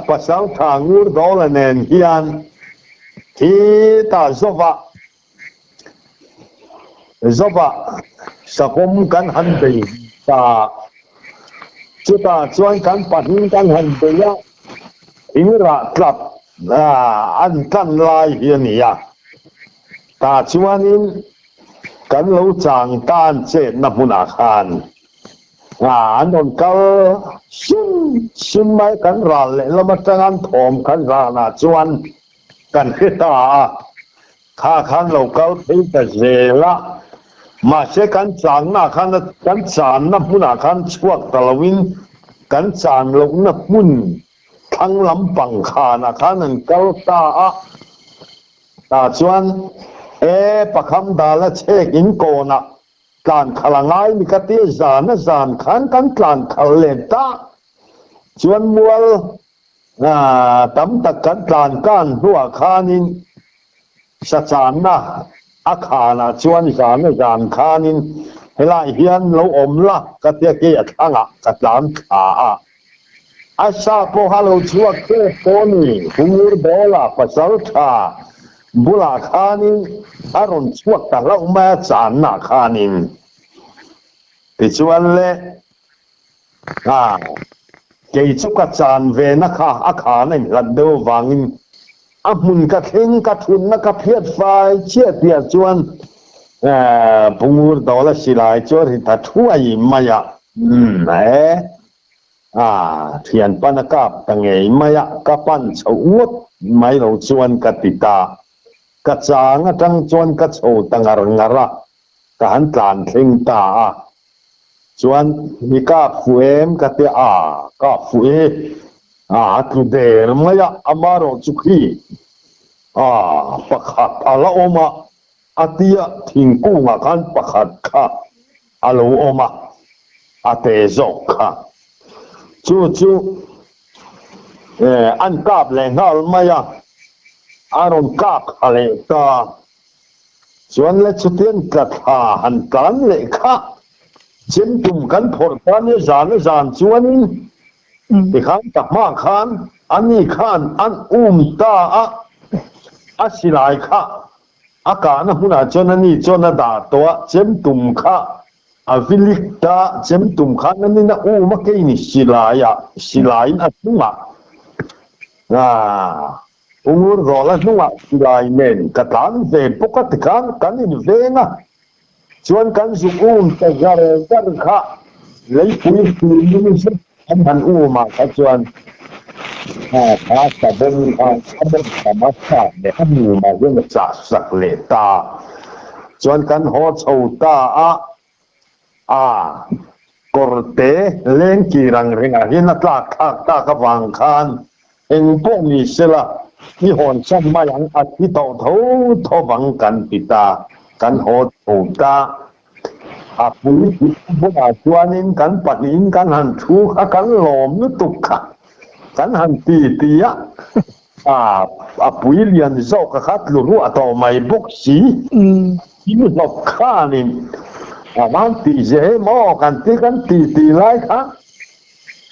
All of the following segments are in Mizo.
Pasaltha Ngurdawla nen hian khitah zova zova savawm kan han bei ta. Chutah chuan kan pahnih kan han bei a, thingrah tlap an tlan lai hi a ni a. Tah chuanin kan lo chang tan chetna hmunah khan an rawn kal sim sim mai, kan ral lehlam atanga an thawm khan zanah chuan kan hre ta a, kha khan lo kal phei ta zel a, mahse kan changna khan kan channa hmunah khan chhuak ta loin kan chan lohna hmun thlang lampang khanah khan an kal ta a. Tah chuan, E, pakham dala chhek in kawnah tlan khalh a ngai ni ka ti, zan a zan khan kan tlan khalh let ta. Chuan mual tam tak kan tlan kan hnuah khanin sachanna a khanah chuan zan a zan khanin helai hian lo awm la ka tia kei a thlangah ka tlan thla a. A sa pawh a lo chhuak tep pawh a ni. Hungur Dawla pasal tha bulah khanin a rawn chhuak ta hlauh mai a channa khanin. Tichuan le, a, kei chu ka chan ve na kha a khan a inhlat deuh avangin a hmun ka thleng ka thunna ka phiat fai chiah tihah chuan Hungur Dawla silai chu a ri ta thuai mai a. Umm e. A, thianpan a kap ta ngei mai a, ka pan chhoh ngawt mai lo chuan ka ti ta. Ka chang atang chuan ka chho ta ngar ngar a, ka han tlan thleng ta a. Chuan, Mi kap fuh em? ka ti a, kap fuh e. A, a tlu der mai a, amarawh chu khi a, pakhat a la awm a, a tia thingkungah khan pakhat kha a lo awm a, a te zawk kha. Chu chu an kap leh nghal mai a, a rawn kap thla leh ta. Chuan le chutiang tla thla han tlan leh kha chem tum kan phawrh ta nia zan a zan chuanin tikhan ka hma khan ani khan an um ta a, a silai kha A kahna hmunah chuan ani chuan a dah tawh a, chemtum kha a vilik ta, chemtum khan a nin a um a keini silaiah, silaiin a hnungah aah Ungur Rawla hnungah silai nen ka tlan ve bawk a tikhan kan inveng a, chuan kan zuk um ta zar zar kha leipui hlim zet An han um ah kha chuan kha savawm kha a mawngtam a chah leh a mum ah hian a chah sak leh ta. Chuan kan haw chho ta a, a kawrte lengkir ang rengah hian a tlak thlak tak avang khan eng pawh ni sela i hawn san mai ang a thi tawh tho tho vang kan ti ta, kan haw chho ta. A pui bulah chuanin kan pahnihin kan han thu kha kan lawm lutuk kha kan han ti ti a, a pui lian zawk a kha tlu ruah tawh mai bawk si, thil hlawp khanin a van tih ze emaw kan ti kan ti ti lai kha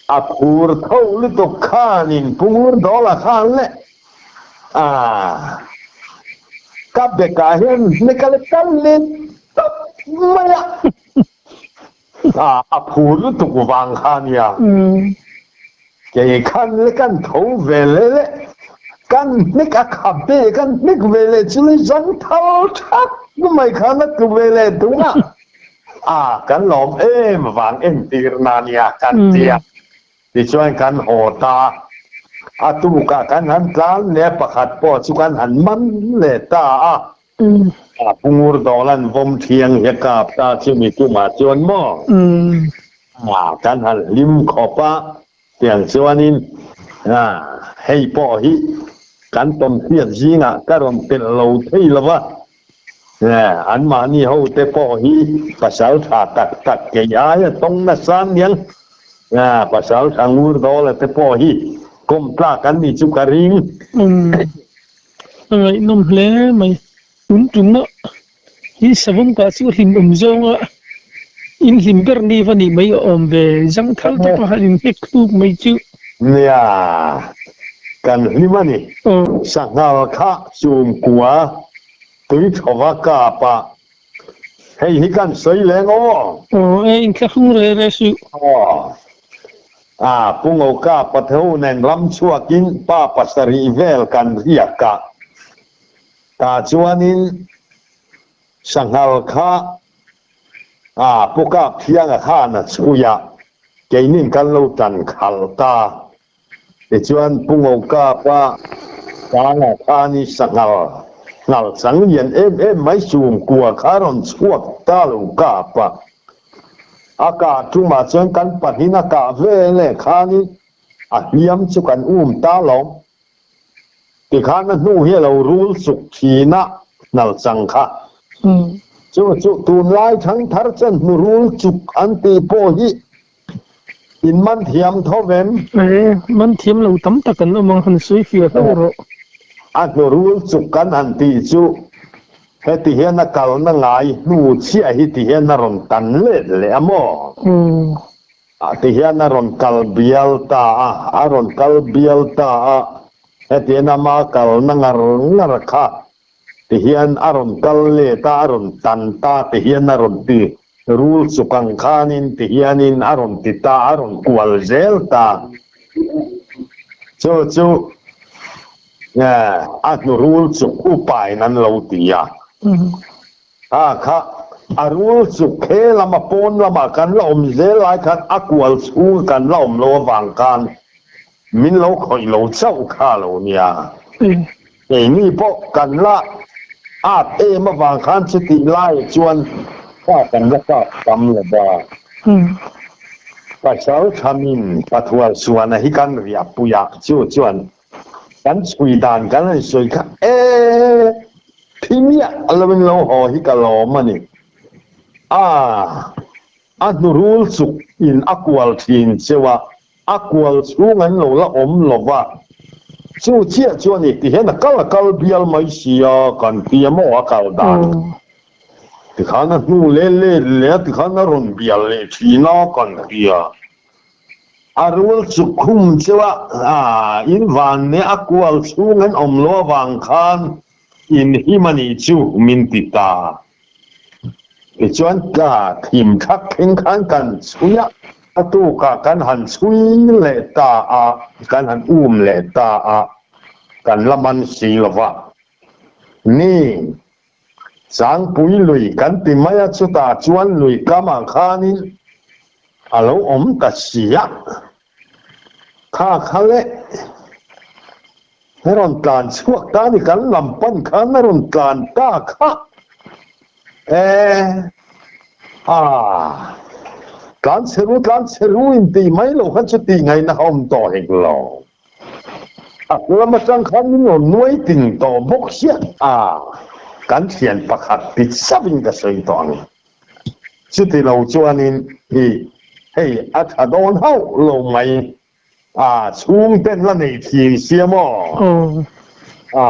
a phur tho lutuk khanin Pu Ngurdawla khan le a ka bekah hian hneka le kal leh tawp mai a, a phur lutuk vang kha nia. Kei khan le kan tho ve leh le kan hnek a khap ve kan hnek ve leh chu le zang thal thak mai khan a tlu ve leh tung a, a kan lawm em vang entir na nia kan tia. Tichuan kan haw ta a, tukah kan han tlan leh a, pakhat pawh chu kan han man leh ta a. A Pu Ngurdawl an vawm thiang hi a kap ta chu mi tumah chuan maw? A kan han hlim khawp a, tiang chuanin hei pawh hi kan tawnhriat zingah ka rawn telh lo thei lo va, anmahni hote pawh hi pasal tha tak tak kei aia tawng nasa aniang, pasal tha Ngurdawla te pawh hi kawm tlak an ni chu ka ring. A ngaihnawm hle mai. Tun tumna hi savawm kah chu hlim awm zawnga in hlim ber ni va nih mai a awm ve. Zangthal taka han inhnek hluk mai chu. Nia. Kan hlim a ni. Sanghal kha chumkua tui thova kap a, hei hi kan sawi leng aw. Aw e, inthlahrung re re suh. Aw. A, Pu Ngoka Patho nen ram chhuakin pa pasarih vel kan riak a. Tah chuanin sanghal kha a, Pu Kapthianga khan a chhui a, keinin kan lo tan khalh ta. Tichuan Pu Ngokapa tangah khan i sanghal nghal chang lian em em mai chhungkua kha rawn chhuak ta lo kap a. A kah tumah chuan kan pahnin a kah ve leh khanin a hliam chu kan um ta lawm. Tikhan a hnu hi a lo rul chuk thin a hnal chang kha. Chu chu tunlai thangthar chuan hnu rul chuk an tih pawh hi In man thiam tho vem? E, man thiam lo tam tak an awm ang, han sawi fiah hlauh rawh. A hnu rul chuk kan han tih chu heti hian a kalna ngai hnu chiah hi ti hian a rawn tan let leh a maw? Ah ti hian a rawn kal bial ta a, a rawn kal bial ta a, heti hian ama kalna ngar ngar kha Ti hian a rawn kal let a, a rawn tan ta ti hian a rawn ti rul chuk ang khanin ti hianin a rawn ti ta, a rawn kual zel ta. Chu chu a hnu rul chuk upain an lo ti a. A kha a rul chuk he lama pawn lamah kan la awm zel lai khan a kual chhung kan la awm lo avang khan min lo khawih lo chauh kha lo nia. Keini pawh kan la at em avang khan chutih laiah chuan fa kan la kap tam lo va. Pasal thamin Pathual Suana hi kan riah pui a, chu chuan kan chhui dan kan han sawi kha e, thi miah loin lo haw hi ka lawm a ni. A, a hnurul chuk in a kual thin cheu a, A kual chhung an lo la awm lo va, chu chiah chu a ni ti hian a kal a kal bial mai si a, kan ti a maw a kal dan tikhan a hnu leh let leh a tikhan a rawn bial leh thin a kan ti a, a rul chu khum cheu a, in van nia a kual chhung an awm lo avang khan in him a nih chu min ti ta. Tichuan tla thim thak thleng khan kan chhui a, a tukah kan han chhui leh ta a, kan han um leh ta a, kan la man si lo va. Ni, Changpui lui kan ti mai a, chutah chuan lui kamah khanin a lo awm ta si a, kha kha le. A rawn tlan chhuak ta a ni, kan lam pan khan a rawn tlan ta kha e a tlan chhe ru tlan chhe ru in tih mai lo khan chu tih ngaihna a awm tawh hek lo. A lam atang khan min rawn nuai ting tawh bawk hian a kan thian pakhat ti chauhin ka sawi tawh ang. Chuti lo chuanin hi hei a tha dawn hauh lo mai. A chhung ten la nei thin sia maw? A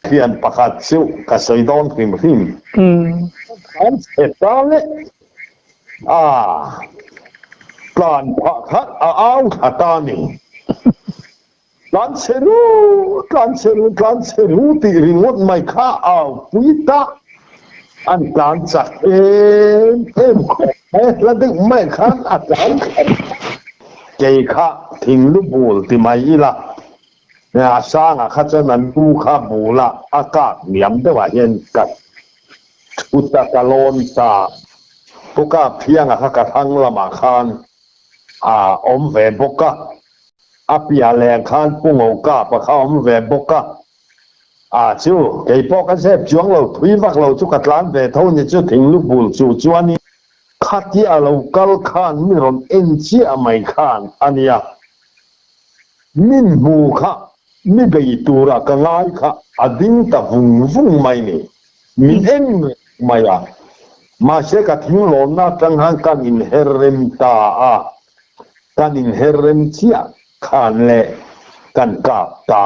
thian pakhat chu ka sawi dawn hrim hrim. An chhe ta le. A tlan phah khat a au thla ta ni. Tlan chhe ru, tlan chhe ru, tlan chhe ru tih ringawt mai kha au pui tak. An tlan chak em em khawp mai, hla deuh mai khan a tlan khat. Kei kha thing lu bul ti mai ila, a sangah kha chuan an lu kha bul a, a kak hniam deuhah hian ka thut a, ka lawn ta. Pu Kapthianga kha ka thlang lamah khan a awm ve bawk a. A piah leng khan Pu Ngokapa kha awm ve bawk a, a chu kei pawh ka zep chuang lo, thui vak lo chu ka tlan ve tho ni chu thing lu bul chu chuanin khatia a lo kal khan mi rawn en chiah mai khan a nia, min hmu kha mi bei tura ka ngai kha a ding ta vung vung mai ni, min en reng mai a, mahse ka thing lawnna atang khan kan inher rem ta a. Kan inher rem chiah khan leh kan kap ta.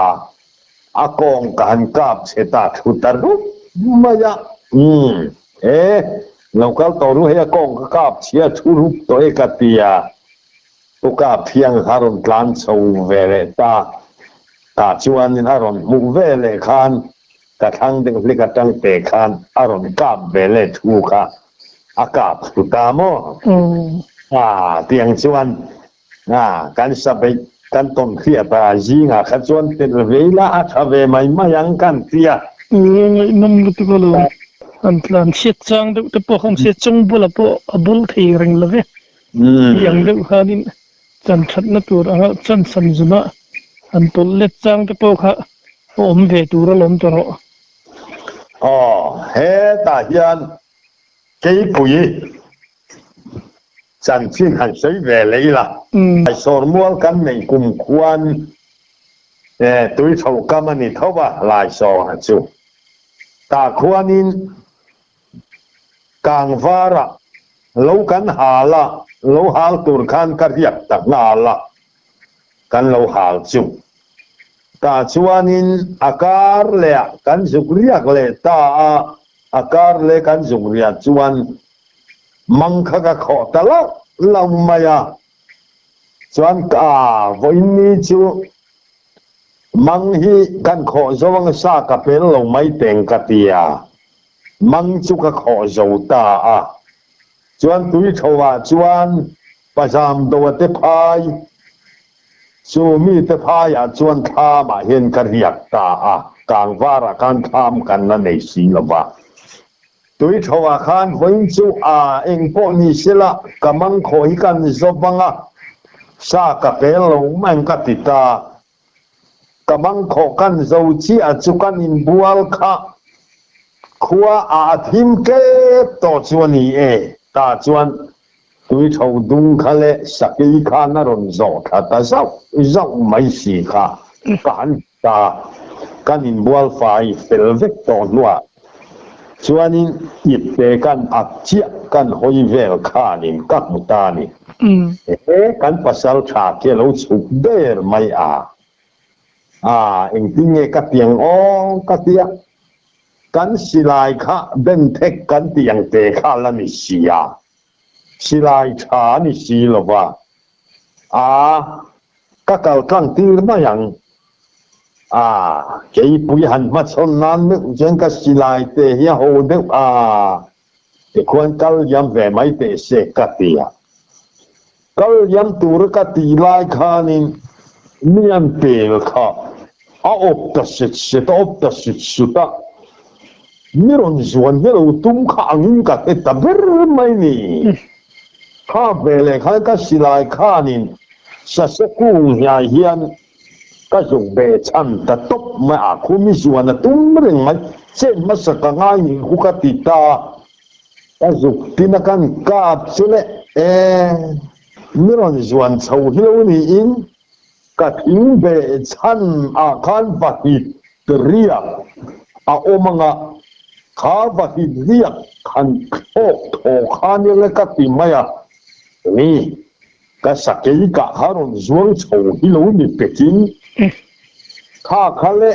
A kawng ka han kap chhe ta thu ta rup mai a. Umm, e, lo kal tawh ru hei a kawng ka kap chhia thu rup tawh e ka ti a. Pu Kaphiang a rawn tlan chho ve leh ta. Tah chuanin a rawn hmuh ve leh khan ka thlang deuh hlek atang te khan a rawn kap ve leh thu kha a kap thlu ta maw? Aaa tiang chuan kan sabeih kan tawn hriat a zingah kha chuan telh ve ila a tha ve mai mai ang kan ti a. Ngaihnawm lutuk alawm. An tlan chhiat chang deuh te pawh khan se chawng bulah pawh a bul thei reng lo ve. Tih ang deuh khanin chan thatna tur anga chan san zuna han tawlh let chang te pawh kha a awm ve tur alawm ta rawh. Aw, hetah hian keipui chanchin han sawi ve leh ila. Laisawrmual kan neih kum khuan tui tho kam a ni tho a, Laisawra chu. Tah khuanin Kangvarah lo kan hal a, lo hal tur khan ka riak ta nghal a, kan lo hal chu. Tah chuanin a kar lehah kan zuk riak leh ta a, a kar leh kan zuk riah chuan mang kha ka khawh ta lauh lauh mai a, chuan ka vawiin ni chu mang hi kan khawh zo ang sa ka pel lo mai teng ka ti a. Mang chu ka khawh zo ta a. Chuan tui tho ah chuan Pazam do a te phai, chu mi te phai ah chuan thlam ah hian ka riak ta a, kangvar ah khan thlam kan la nei si lo va. Tui tho ah khan vawiin chu a eng pawh ni sela ka mang khawh hi kan zo vang a, sa ka pel lo mai ka ti ta. Ka mangkhawh kan zo chiah chu kan inbual kha khua ah a thim tep tawh chu a ni e. Tah chuan tui tho dung kha leh sakei khan a rawn zawh thla ta zauh zauh mai si kha ka han hmu ta. Kan inbual fai fel vek tawh hnuah chuanin ipte kan ak chiah kan hawi vel khanin ka hmu ta a ni. He kan pasal tha khi a lo chhuk der mai a, a engtin nge ka tiang aw ka tia, kan silai kha benthek kan tih ang te kha la ni si a, silai tha a ni si lo va, a ka kal tlang tir mai ang, a keipui han hmachhawn nan meuh chuan ka silai te hi a ho deuh a. Tikhuan kal liam ve mai teh se ka ti a. Kal liam tur ka tih lai khanin mi an pel kha a awp ta set set a, awp ta sut sut a. Mi rawn zuan hi lo tum kha angin ka hre ta ber mai ni. Kha veleh khan ka silai khanin sase kung hniai hian Ka zuk ve chhan ta tawp mai a, khu mi zuan a tum reng mai, chen hmasa ka ngai ning khu ka ti ta a, ka zuk tin a kan kap chu le e, mi rawn zuan chho hi lo niin ka thing ve chhan ah khan va hit riak a awm ang a, kha va hit riak han thlawk thaw kha nia le ka ti mai a, ni. Ka sakei kah kha rawn zuang chho hi lo ni pekin kha kha le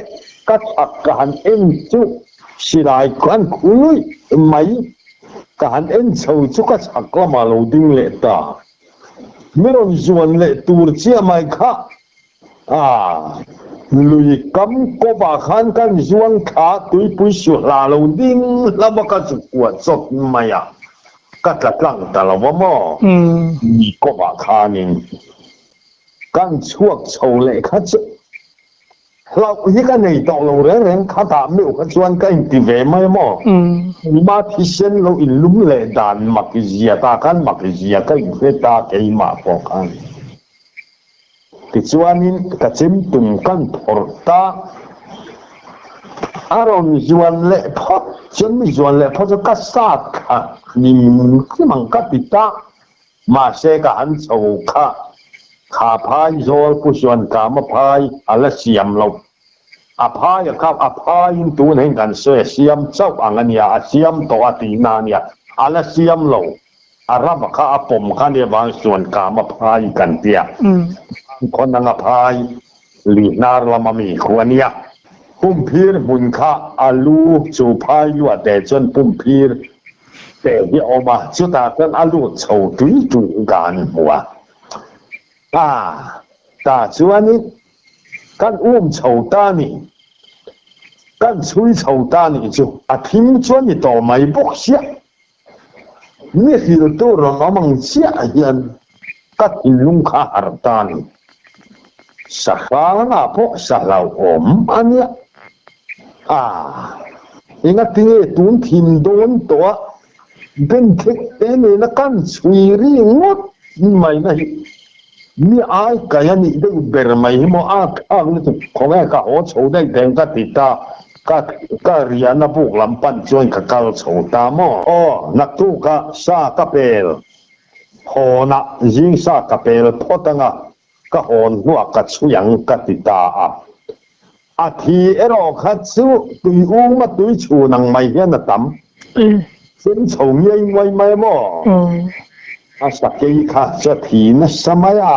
ka chak ka han en chu silai khan khului mai ka han en chho chu ka chak lamah lo ding leh ta. Mi rawn zuan leh tur chiah mai kha a lui kam kawpah khan kan zuang thla tuipui su hla lo ding hlama ka zu kuah chawt mai a. Ka tla tlang ta lo va maw? Mi kawpah khanin kan chhuak chho leh kha chu hlauh hi ka nei tawh lo reng reng, khatah meuh kha chuan ka inti ve mai maw? Keimah thisen lo inlum leh dan makizia ta khan makizia ka inhre ta keimah pawh khan. Tichuanin ka chim tum kan phawrh ta. A rawn zuan leh phawt chuan mi zuan leh phawt chu ka sat thla hlim hlim ang ka ti ta. Mahse ka han chho kha, kha phai zawl pu chuan kama phai a la siam lo. A phai a kha a phaiin tun hein kan sawi a siam chauh ang a nia, a siam tawh a tihna a nia, a la siam lo. A ram kha a pawm kha nia vang chuan kam a phai kan tia. Khawn ang a phai li hnar lam a mi khu a nia. Pumphir hmun kha a lu chu phai luah te chuan pumphir te hi a awm a, chutah chuan a lut chho tui tui hi ka han hmu a. A, tah chuanin kan um chho ta ni, kan chhui chho ta nih chu a thim chuan ni tawh mai bawk sia. Mi hriltu rawn awm ang chiah hian ka thinlung kha harh ta ni. Sahrangah pawh sa hlauhawm a nia. A, engatinge tun thim dawn tawh a Benthek te nena kan chhui ri ngawt mai na hi mi ai kai a nih deuh ber mai hi maw a thlak lutuk khawnge ka haw chho daih daih ka ti ta ka ka riahna buk lam pan chuan ka kal chho ta maw. Aw naktuk a sa ka pel hawnah zing sa ka pel phawt anga ka hawn hnuah ka chhui ang ka ti ta a. A thi erawh kha chu tui uma tui chhun ang mai hian a tam. Sen chho ngiai nguai mai maw? A sakei kha chu a thi nasa mai a.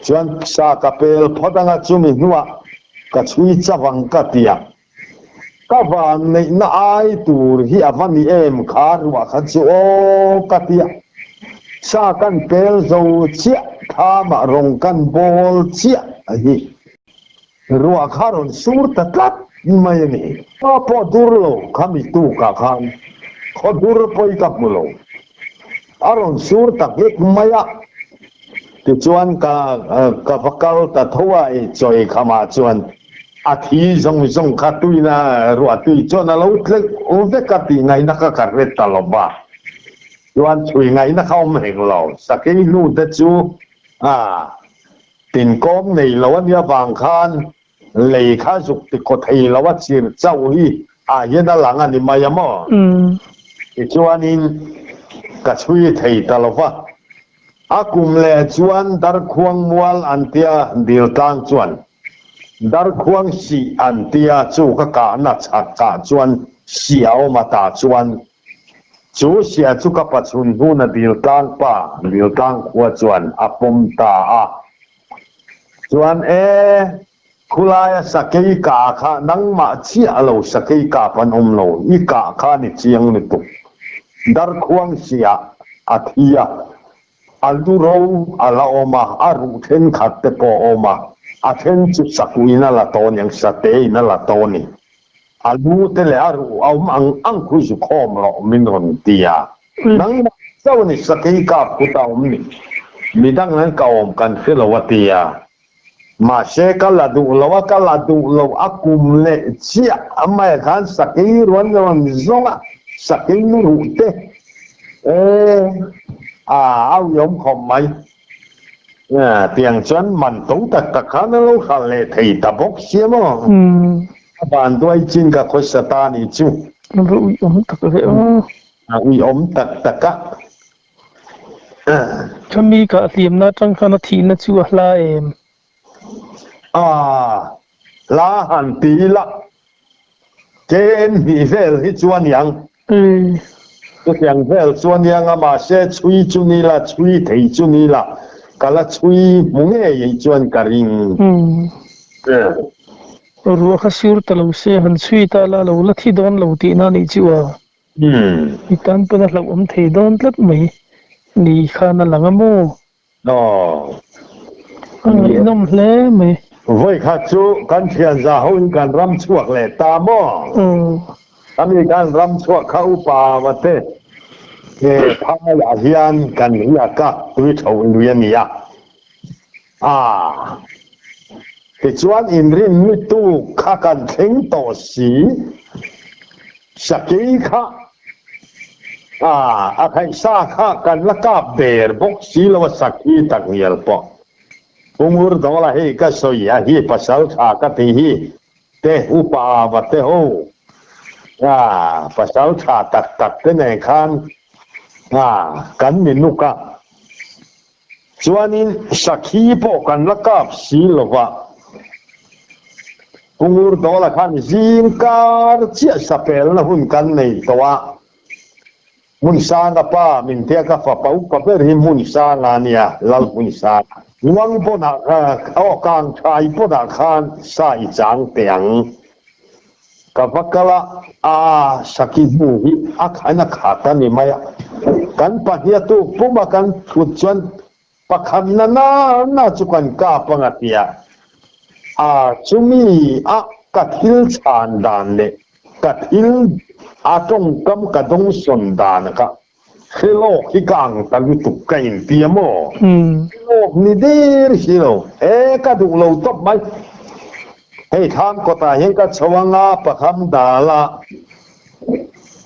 Chuan sa ka pel phawt anga chumi hnuah ka chhui chauh ang ka ti a. Ka van neihna ai tur hi a va ni em kha ruah kha chu aw ka ti a. Sa kan pel zo chiah thamah rawng kan bawl chiah hi. Ruah kha rawn sur ta tlat mai a ni. Ka pawh dur lo kha mi tukah khan khaw dur pawi ka hmu lo. A rawn sur ta nghek mai a. Tichuan ka ka va kal ta tho a i chawi khamah chuan a thi zawng zawng kha tuina ruah tui chuan a lo tleuh vek a tih ngaihna kha ka hre ta lo va. Chuan chhui ngaihna kha awm hek lo. Sakei hnu te chu a Tinkawm nei lo a nia vang khan lei kha zuk ti khaw thei lo a chir chauh hi ah hian a lang a ni mai a maw? Tichuanin ka chhui thei ta lo va. A kum leh chuan Darkhuang mual an tia dil tlang chuan Darkhuang sih an tia chu ka kahna chhak kah chuan sih a awm a tah chuan Chu sia chu ka pachhun hnuna Diltlang pa, Diltlang khua chuan a pawm ta a. Chuan e, khulaia sakei kah kha nangmah chiah lo sakei kap an awm lo, i kah kha ni chiang lutuk. Darkhuang sia a thi a, a lu ro a la awm a, a ruh thenkhat te pawh a awm a, a then chu sakuin a la tawh aniang, satein a la tawh a ni. A lu te leh a ruh a awm ang ang khu zu khawm rawh min rawn ti a. Nangmah chauh a ni sakei kap kut a awm ni. Midang an ka awm kan hre lo a ti a. Mahse ka la duh lo a, ka la duh lo a kum leh chiah a mai khan sakei ruan rawn zawng a, sakei nu ruh te e a auiawm khawp mai. Tiang chuan man to tak tak khan a lo hralh leh thei ta bawk sia maw? A van duai chin ka khawsa ta nih chu. A va uiawm tak ve aw. A uiawm tak tak a. Khami ka hliamna atang khan a thihna chu a hla em? A hla han ti ila KN hnih vel hi chu a niang. Chutiang vel chu a niang a mahse chhui chu ni la chhui thei chu ni la ka la chhui hmu ngei ei chuan ka ring. Ruah kha sur ta lo se han chhui ta la lo la thi dawn lo tihna a nih chu a. I tan pawn a hlauhawm thei dawn tlat mai ni khan a lang a maw? Aw. A ngaihnawm hle mai. Vawi khat chu kan thian za ho in kan ram chhuak leh ta maw? Ami kan ram chhuak kha upa va te he phaiah hian kan riak a, tui tho lui a ni a. Aa. Tichuan inrin mitu kha kan thleng tawh si. Sakei kha a khaihsa kha kan la kap der bawk si lo a sakhi tak ngial pawh. Pu Ngurdawla hei ka sawi a hi pasal tha ka ti hi te upa va te ho pasal tha tak tak te nen khan kan ni nuk a. Chuanin sakhi pawh kan la kap si lo va. Pu Ngurdawla khan zing kar chiah sapelna hun kan nei tawh a, Hmunsanga pa min tia ka fapa upa ber hi Hmunsanga a nia, Lal Hmunsanga. Luang pawnah aw Kangthai pawnah khan sa i chang teh ang. Ka va kal a, a Saki hmu hi a khain a khat a ni mai a. Kan pahnih a tuk puma kan thut chuan. Pakhat na na na chu kan kap anga tia a chumi a ka thil chhan dan leh ka thil a tawngkam ka dawngsawn dan kha hrelawk hi ka ang ta lutuk ka inti a maw? Hrelawk ni der si lo e ka duh lo tawp mai. Hei thlam kawtah hian ka chho anga pakham dala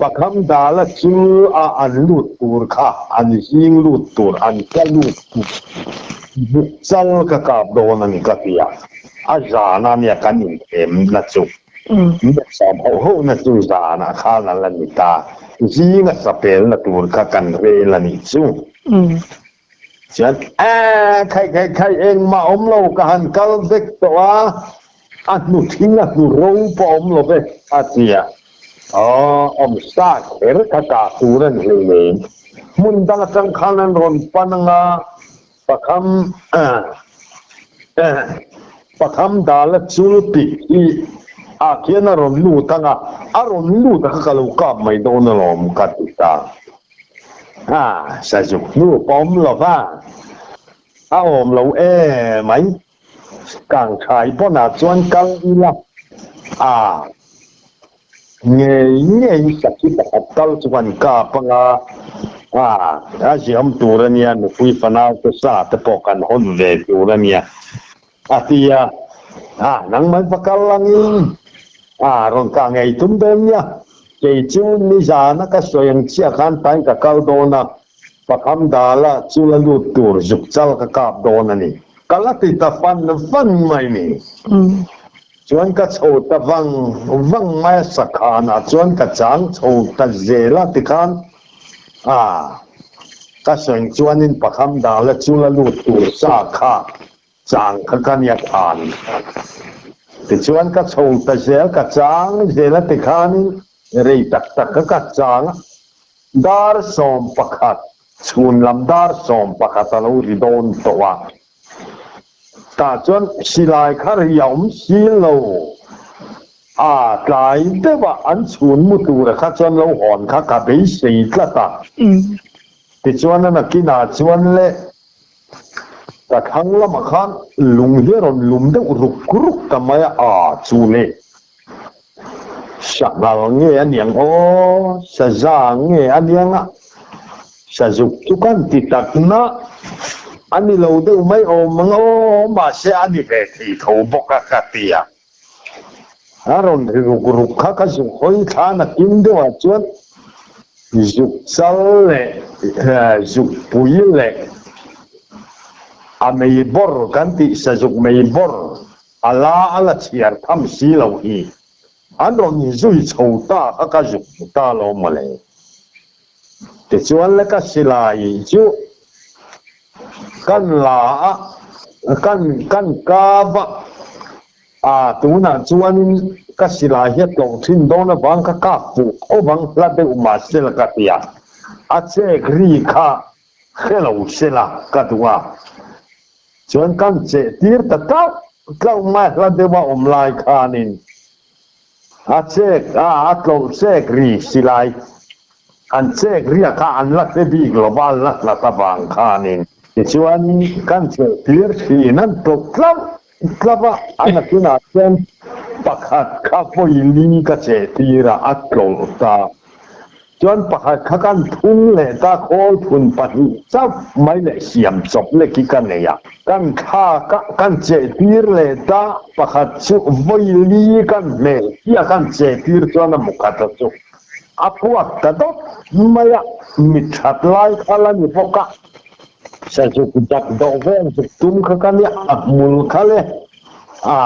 pakham dala chu a an lut tur kha an zing lut tur an tla lut tur buk chal ka kap dawn a ni ka ti a, a zan a nia kan inthem na chu Miasam hoh hoh na chu zanah khan a la ni ta, zinga sapel na tur kha kan rel a nih chu. Chuan, Aaa, khaih khaih khaih, engmah awm lo, ka han kal vek tawh a, a hnu thing a hnu ro pawh awm lo ve, a ti a. Aw, awm sa kher kha kah tur a ni hleinem. Hmun dang atang khan an rawn pan ang a, pakham, pakham dala chul pik hi ah khian a rawn lut ang a, a rawn lut a kha ka lo kap mai dawn alawm, ka ti ta. Ha, sazuk hnu pawm lo va, a awm lo e mai. Kangthai pawnah chuan kal ila, a ngei ngei sakhi pakhat kal chu kan kap anga, a, a ziam tur a nia, nupui fanau te sa te pawh kan hawn ve tur a nia, a ti a, a, nangmah va kal angin, a, rawn kah ngei tum dawn nia. Kei chu nizana ka sawi ang chiah khan tain ka kal dawn a, pakham dala chu la lut tur zuk chal ka kap dawn a ni. Ka la ti ta fan fan mai ni. Chuan ka chho ta vang vang mai a, sakhanah chuan ka chang chho ta zel a tikhan a, ka sawi chuanin pakham dala chu la lut tur sa kha Chang kha ka nia than. Tichuan ka chho ta zel, ka chang zel a tikhanin rei tak tak kha ka chang a, dar 11, chhun lam dar 11 a lo ri dawn tawh a. Tah chuan silai kha ri a awm si lo, a tlai deuh a, an chhun mu tura kha chuan lo hawn kha ka beisei tlat a. Tichuan a nakinah chuan le Ka thlang lamah khan lung hi a rawn lum deuh ruk ruk ta mai a, aa chu le. Sanghal nge a niang aw, saza nge a niang a, sazuk chu kan ti tak na a ni lo deuh mai awm ang aw, mahse a ni ve thei tho bawk a ka ti a. A rawn ri ruk ruk kha ka zuk hawi thlan a kim deuhah chuan zuk chal leh zuk pui leh a mei bawr kan tih sazuk mei bawr a la a la chhiar tham si lo hi an rawn inzui chho ta kha ka zuk hmu ta lo mawle. Tichuan le ka silai chu kan la a, kan kan kap a, aa tunah chuanin ka silai hi a tlawh thin dawn avang ka kap fuh tho vang hla deuh mah sela ka ti a, a chek ri kha hre lo sela ka duh a, chuan kan cheh tir ta tlauh tlauh mai hla deuh a awm lai khanin. A chek a, a tlawlh chek ri silai. An chek ria kha an la hre bik lo va, an la hlat avang khanin. Tichuan, kan cheh tir thin, an tlawlh tlauh tlauh a, a nakinah chuan pakhat kha vawi li ka cheh tir a, a tlawlh ta. Chuan pakhat kha kan phung leh ta khawl phun pahnih chauh mai leh siam chawp lek hi ka nei a. Kan thlak a, kan cheh tir leh ta pakhat chu vawi li kan hmeh chiah kan cheh tir chuan a mukhat a chu a puak ta dawt mai a, mi that lai kha la ni bawk a. Sazuk dak dawh vel zuk tum kha ka nia, a hmul kha le a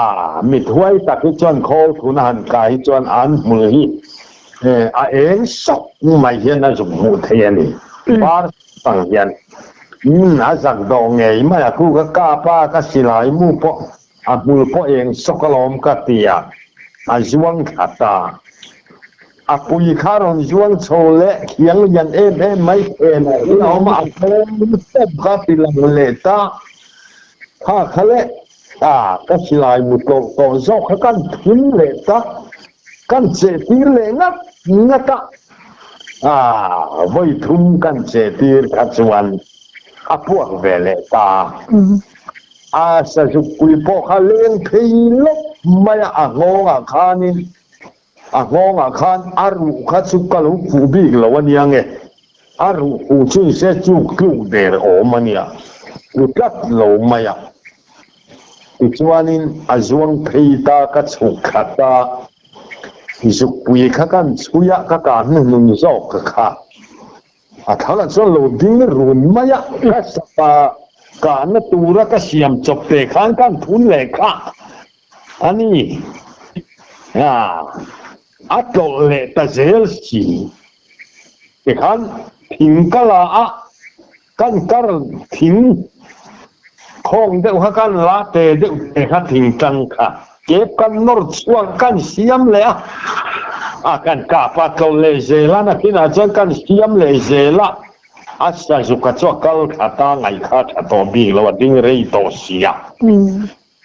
mithuai tak hi chuan khawl thun a han kai hi chuan an hmul hi A eng sawk mai hian a zuk hmuh thei a ni. Bar ang hian a zak dawh ngei mai a, khu ka kap a, ka silai mu pawh a hmul pawh eng sawk alawm ka ti a, a zuang thla ta. A pui kha rawn zuang chho leh khiang lian em em mai phen ah hian a awm a, a nghawng tawp kha ti lang leh ta. Kha kha leh a, ka silai mu tlawh tawh zawk kha kan thum leh ta. Kan chehtir leh ngat ngat a, aa vawi thum kan chehtir kha chuan A puak ve leh ta. A sazukpui pawh kha leng phei lawp mai a, a nghawngah khanin a nghawngah khan a ruh kha chu ka lo fuh bik lo a nia nge, a ruh fuh chu ni se chuk tluk der awm a nia, tlu tlat lo mai a. Tichuanin a zuang phei ta ka chhuk thla ta, zukpui kha kan chhui a, ka kah hnuhnun zawk kha. A thal ah chuan lo ding run mai a, ka sapa kahna tura ka siam chawp te khan kan phun leh kha a ni. A tlawlh leh ta zel si. Tikhan thing ka la a, kan kar thing khawng deuh kha kan la te deuh te kha thing tang kha kep kan nawr chhuak kan siam leh a, a kan kap a tlawlh leh zel a, nakinah chuan kan siam leh zel a, a sazuka chu a kal thla ta ngaih kha a tha tawh bik lo a ding rei tawh si a.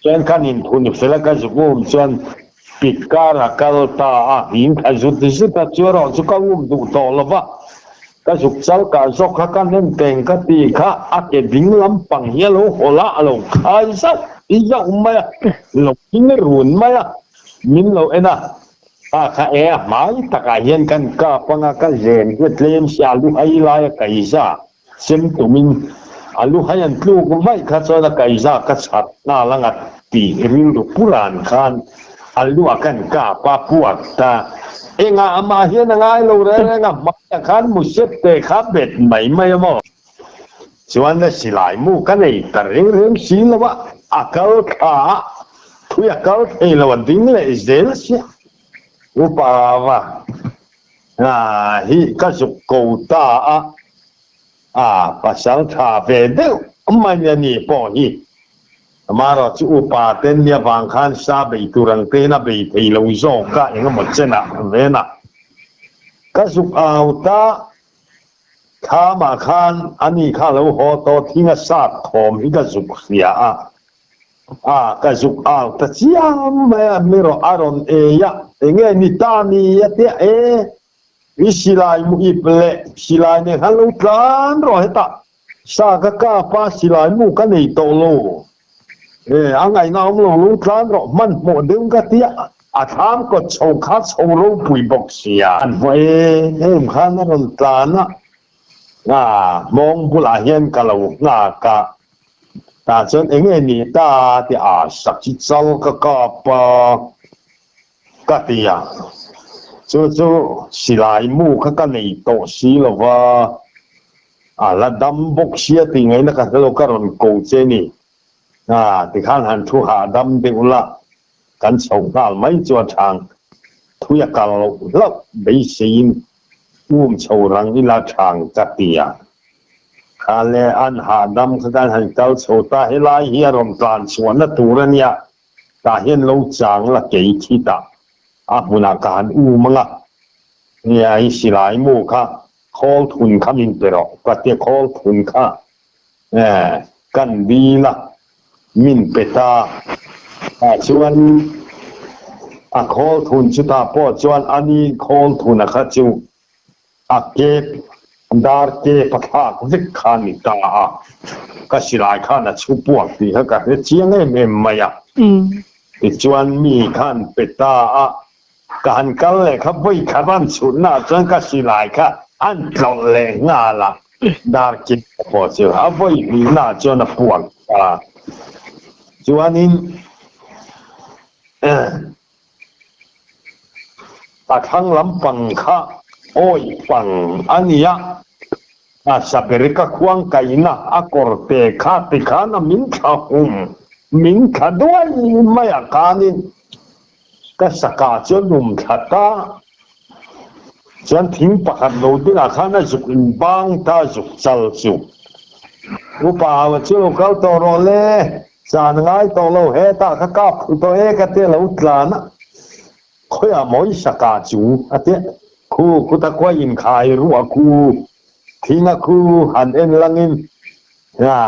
Chuan kan inphun fel a ka zuk um chuan pik kar a kal ta a, in thla zut zut a, chu erawh chu ka um duh tawh lo va, ka zuk chal kah zawk kha ka hnem teng ka ti kha a ke ding lampang hi a lo hawlh a, a lo khai zauh zauh mai a, lo ding run mai a, min lo en a, a kha e a hmai takah hian kan kap anga ka zen hi a tlem sia a lu hai lai a kaiza. Sem tumin a lu hai an tluk vaih kha chuan a kaiza ka chhat nghal anga tih rilru puran khan a lu a kan kap a puak ta. Engah amah hian a ngai lo reng reng a, hmaiah khan musep te kha bet mai mai a maw? Chuan a silai mu ka nei ta reng reng si lo a, a kal thla a, thui a kal thei lo a ding leh zel sia. Upa va Hna hi ka zuk ko ta a, a pasal tha ve deuh mai a ni pawh hi. Amaherawh chu upa ten mi avang khan sa bei tur ang tein a bei thei lo zawk a, eng emaw chenah ven a. Ka zuk au ta, thlamah khan ani kha lo haw tawh thing a sat thawm hi ka zuk hria a, A, ka zuk au ta chiang mai a, mi rawh a rawn ei a, enge ni ta ni a tia e, i silai mu ip leh silai nen khan lo tlan rawh hetah, sa ka kap a, silai mu ka nei tawh lo, e, a ngaihna awm lo, lo tlan rawh, hmanhmawh deuh ka tia, a thlam kawt chho kha chho ropui bawk sia. An hmu em em khan a rawn tlan a, a, hmawng bulah hian ka lo nghak a. Tah chuan eng nge ni ta tih a sak hi chal ka kap a ka ti a, chu chu silai mu kha ka nei tawh si lo va, a la dam bawk sia tih ngaihna ka hre lo ka rawn ko che ni. A tikhan han thu hahdam deuh la, kan chho nghal mai chu a thang thui a kal loh hlauh beiseiin um chho rang ila thang ka ti a. Kha le an hahdam kha kan han kal chho ta, helai hi a rawn tlan chhuahna tur a nia, tah hian lo chang la kei khi tah a hmunah ka han um ang a, nia i silai mu kha khawl thun kha min pe rawh ka tia khawl thun kha kan dil a, min pe ta ah chuan a khawl thun chutah pawh chuan ani khawl thuna kha chu A kep dar kep a thlak vek kha a ni ta a, ka silai khan a chhu puak tih kha ka hre chiang em em mai a. Tichuan mi khan pe ta a, ka han kal leh kha vawi khat an chhutna ah chuan ka silai kha an tlawlh leh nghal a, dar kep pawh chu a vawi hnihna ah chuan a puak ta. Chuanin. A thlang lampang kha awih pang a ni a, a sabereka khuang kaina a kawr te kha tikhan a min thla hum, min thla duai mai a khanin ka saka chu a num thla ta. Chuan thing pakhat lo dingah khan a zuk in bang ta zuk chal chu. Upa hau chu lo kal tawh rawh le. Zan ngai tawh lo hetah ka kap phu tawh e ka tia lo tlan a, khawiah mawi saka chu a tia khu khuta khua inkhai ruah khu thing a khu han en langin a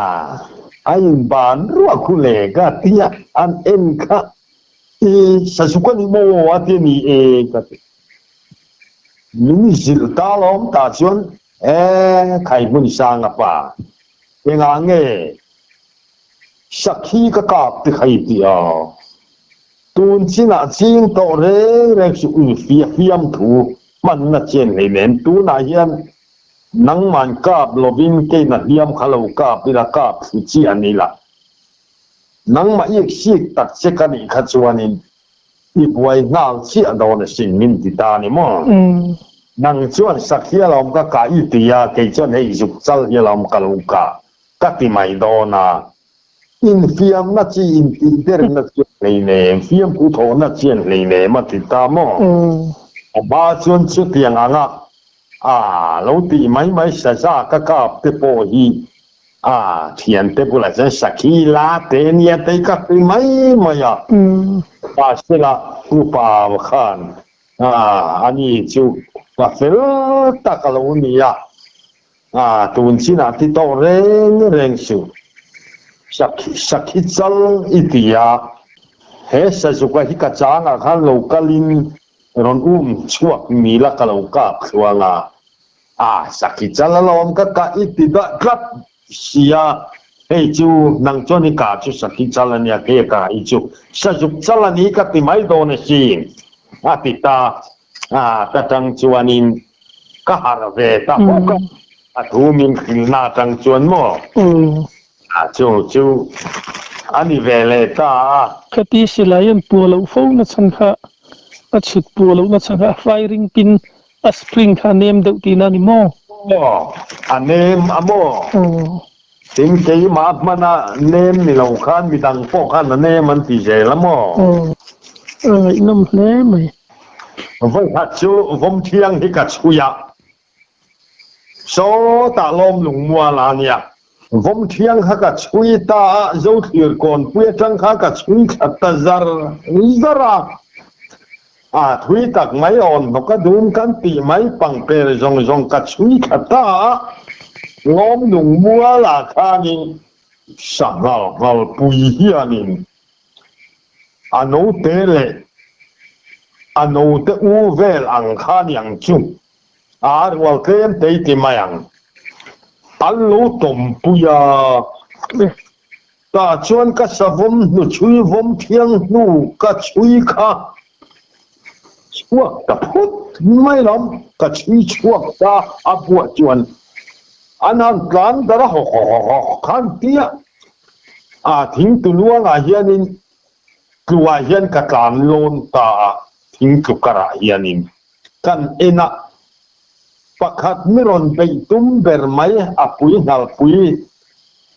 a inban ruah khu le ka tia an en kha i sazuk a ni maw a tia ni e ka ti. Min zilh ta lawm tah chuan e khai hmun sanga pa. Engah nge sakhi ka kap ti kha i ti a? Tun chinah ching tawh reng reng suh in fiam thu hmanna chen hleinem. Tunah hian nangman kap lovin keina hliam kha lo kap ila kap thlu chiah ni la. Nangmah ik sik tak che ka nih kha chuanin i buai nghal chiah dawn asin min ti ta ni maw? Nang chuan sakhi alawm ka kah i ti a, kei chuan hei zuk chal hi alawm ka lo kah ka ti mai dawn a. Infiamna chi intihderna chian hleinem, fiamku thawhna chian hleinem a ti ta maw? A hma chuan chutiang anga a lo tih mai mai saza ka kap te pawh hi A thiante bulah chuan sakhi la te nia tei ka ti mai mai a. Mahsela upa khan ani chu pa fel tak a lo ni a, tun chinah ti tawh reng reng suh. Sakhi chal i ti a, he sazuka hi ka changah khan lo kalin rawn um chhuak mila ka lo kap thluang a. A sakhi chal alawm ka kah i ti dah tlat sia, hei chu nang chuan i kah chu sakhi chal ania kei a kah i chu sazuk chal ani ka ti mai dawn asin a ti ta a, ta tang chuanin ka harh ve ta hawk a, a thu min hrilhna atang chuan maw a chu chu a ni ve leh ta a. Khati silai an puah loh fo na chhan kha a chhut puah loh na chhan kha a firing pin A spring kha a nem deuh tihna a ni maw? Aw, a nem a maw? Aw. Tin, keimah hmana nem ni lo khan midang pawh khan a nem an ti zel a maw? Aw, a ngaihnawm hle mai. Vawikhat chu Vawmthiang hi ka chhui a, sawtah lawm lungmual a nia. Vawmthiang kha ka chhui ta a, Zothlir kawnpui atang kha ka chhui thla ta zar zar a. A thui tak mai awn hnawk a dum kan tih mai pangper zawng zawng ka chhui thla ta a, lawm lungmual ah khanin sanghal nghalpui hianin a note leh a note u vel ang kha niang chu A rual tlem te i ti mai ang. An lo tawmpui a. Tah chuan ka savawm hnu chhui vawm thiang hnu ka chhui kha chhuak ta phut mai lo. Ka chhui chhuak ta a buah chuan an han tlan dar a hawk hawk hawk hawk khan tia a thing tuluangah hianin tluah hian ka tlan lawn ta a thing tlu karah hianin Kan enah pakhat mi rawn beih tum ber mai a pui nghalpui,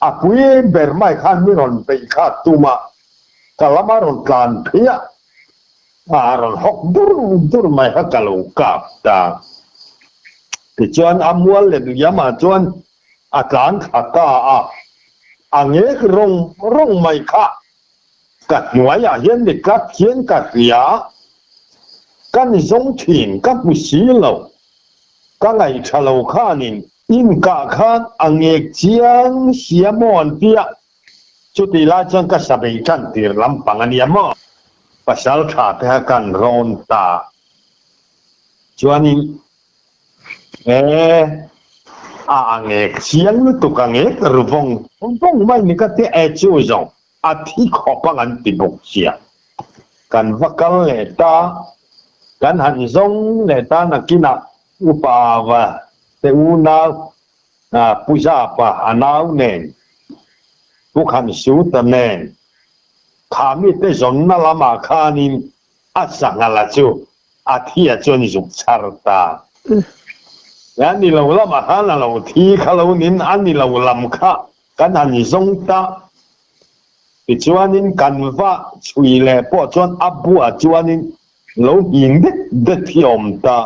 a pui ber mai khan mi rawn beih kha tumah ka lama rawn tlan phei a, a rawn hawk dur dur mai kha ka lo kap ta. Tichuan a mual let liamah chuan a tlan thla ta a, a ngek rawng rawng mai kha Ka hnuaiah hian ni tlat hian ka hria, ka ni zawng thin ka hmu si lo, ka ngaihṭha lo khanin inkah khan a ngek chiang sia maw an ti a, chutih lai chuan ka sabei ṭan tir lampang a nia maw, pasal ṭha te kha kan rawn ta chuanin E, a a ngek chiang lutuk a ngek ru vawng vawng mai ni ka ti e chu zawng. A thi khawp ang an ti bawk sia. Kan va kal leh ta, kan han zawng leh ta nakinah upa va te unau Pu Zapa a nau nen, Pu Khansuta nen kha mite zawnna lamah khanin a sanghala chu a thia chuan zuk chhar ta. A ni lo lamah khan a lo thi kha lo nin a ni lo lam kha Kan han zawng ta. Tichuanin kan va chhui leh pawh chuan a buah chuanin lo nghing det det hi a awm ta.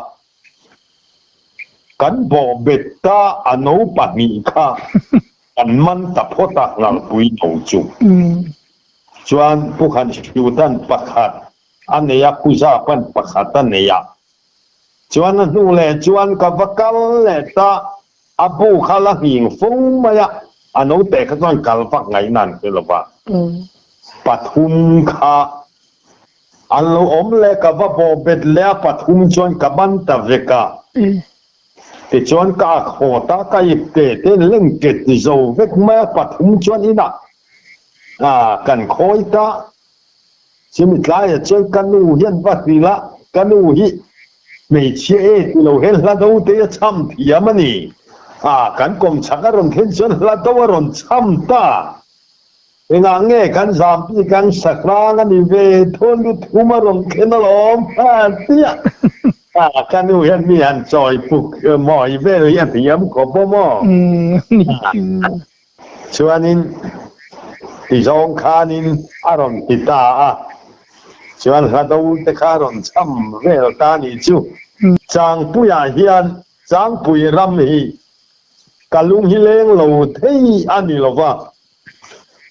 Kan bawh bet ta a no pahnih kha kan man ta phawt a nghalpui no chu. Chuan Pu Khanhriutan pakhat a nei a, Pu Zapan pakhat a nei a. Chuan a hnu leh chuan ka va kal leh ta. A bu kha la nghing fo mai a, a note kha chuan kal vak ngaihna an hre lo va. Pathum kha an lo awm leh ka va bawh bet leh a, pathum chuan ka ban ta vek a. Tichuan ka ak haw ta ka ip te te leng ket zo vek mai a pathum chuan inah kan khawi ta. Chumi tlaiah chuan ka nu hian va hrilh a, ka nu hi hmeichhia e ti lo hian hla do te a cham thiam a ni. Kan kawmchhak a rawn thlen chuan hla do a rawn cham ta. Engah nge kan zampi kan sahrang a ni ve thawn lu thum a rawn thlen alawm ha tia ka nu hian mi han chawi puk mawi vel hi a thiam khawp awm aw. Chuanin ti zawng khanin a rawn ti ta a, chuan hla do te kha a rawn cham vel ta a nih chu. Changpuiah hian Changpui ram hi Ka lung hi leng lo thei a ni lo va,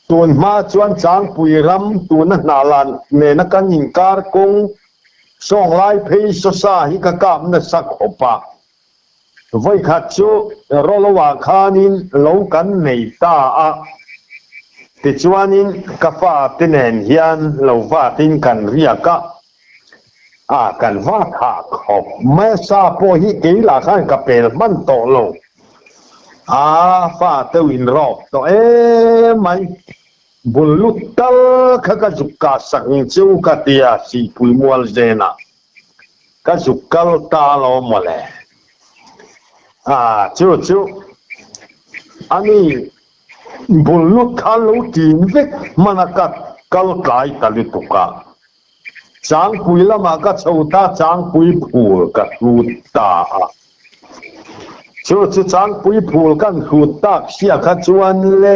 tun hma chuan Changpui ram tuna hnahlan nena kan inkar kawng sawnglai phei sawsa hi ka kap nasa khawp a. Vawikhat chu Roloah khanin lo kan nei ta a, tichuanin ka fate nen hian lo vatin kan riak a. A kan va thah khawp mai a sa pawh hi kei lah khan ka pel hman tawh lo. A fa teuh in rawk tawh em mai. Bul lut tal kha ka zuk kah sak ang che u ka tia Sihpui mual zenah ka zuk kal ta lo mawle. A chu chu ani bul lut khan lo tin vek hman a ka kal tlai ta lutuk a. Changpui lamah ka chho ta, Changpui phul ka hlut ta a. Chu chu Changpui phul kan hlut tak sia kha chuan le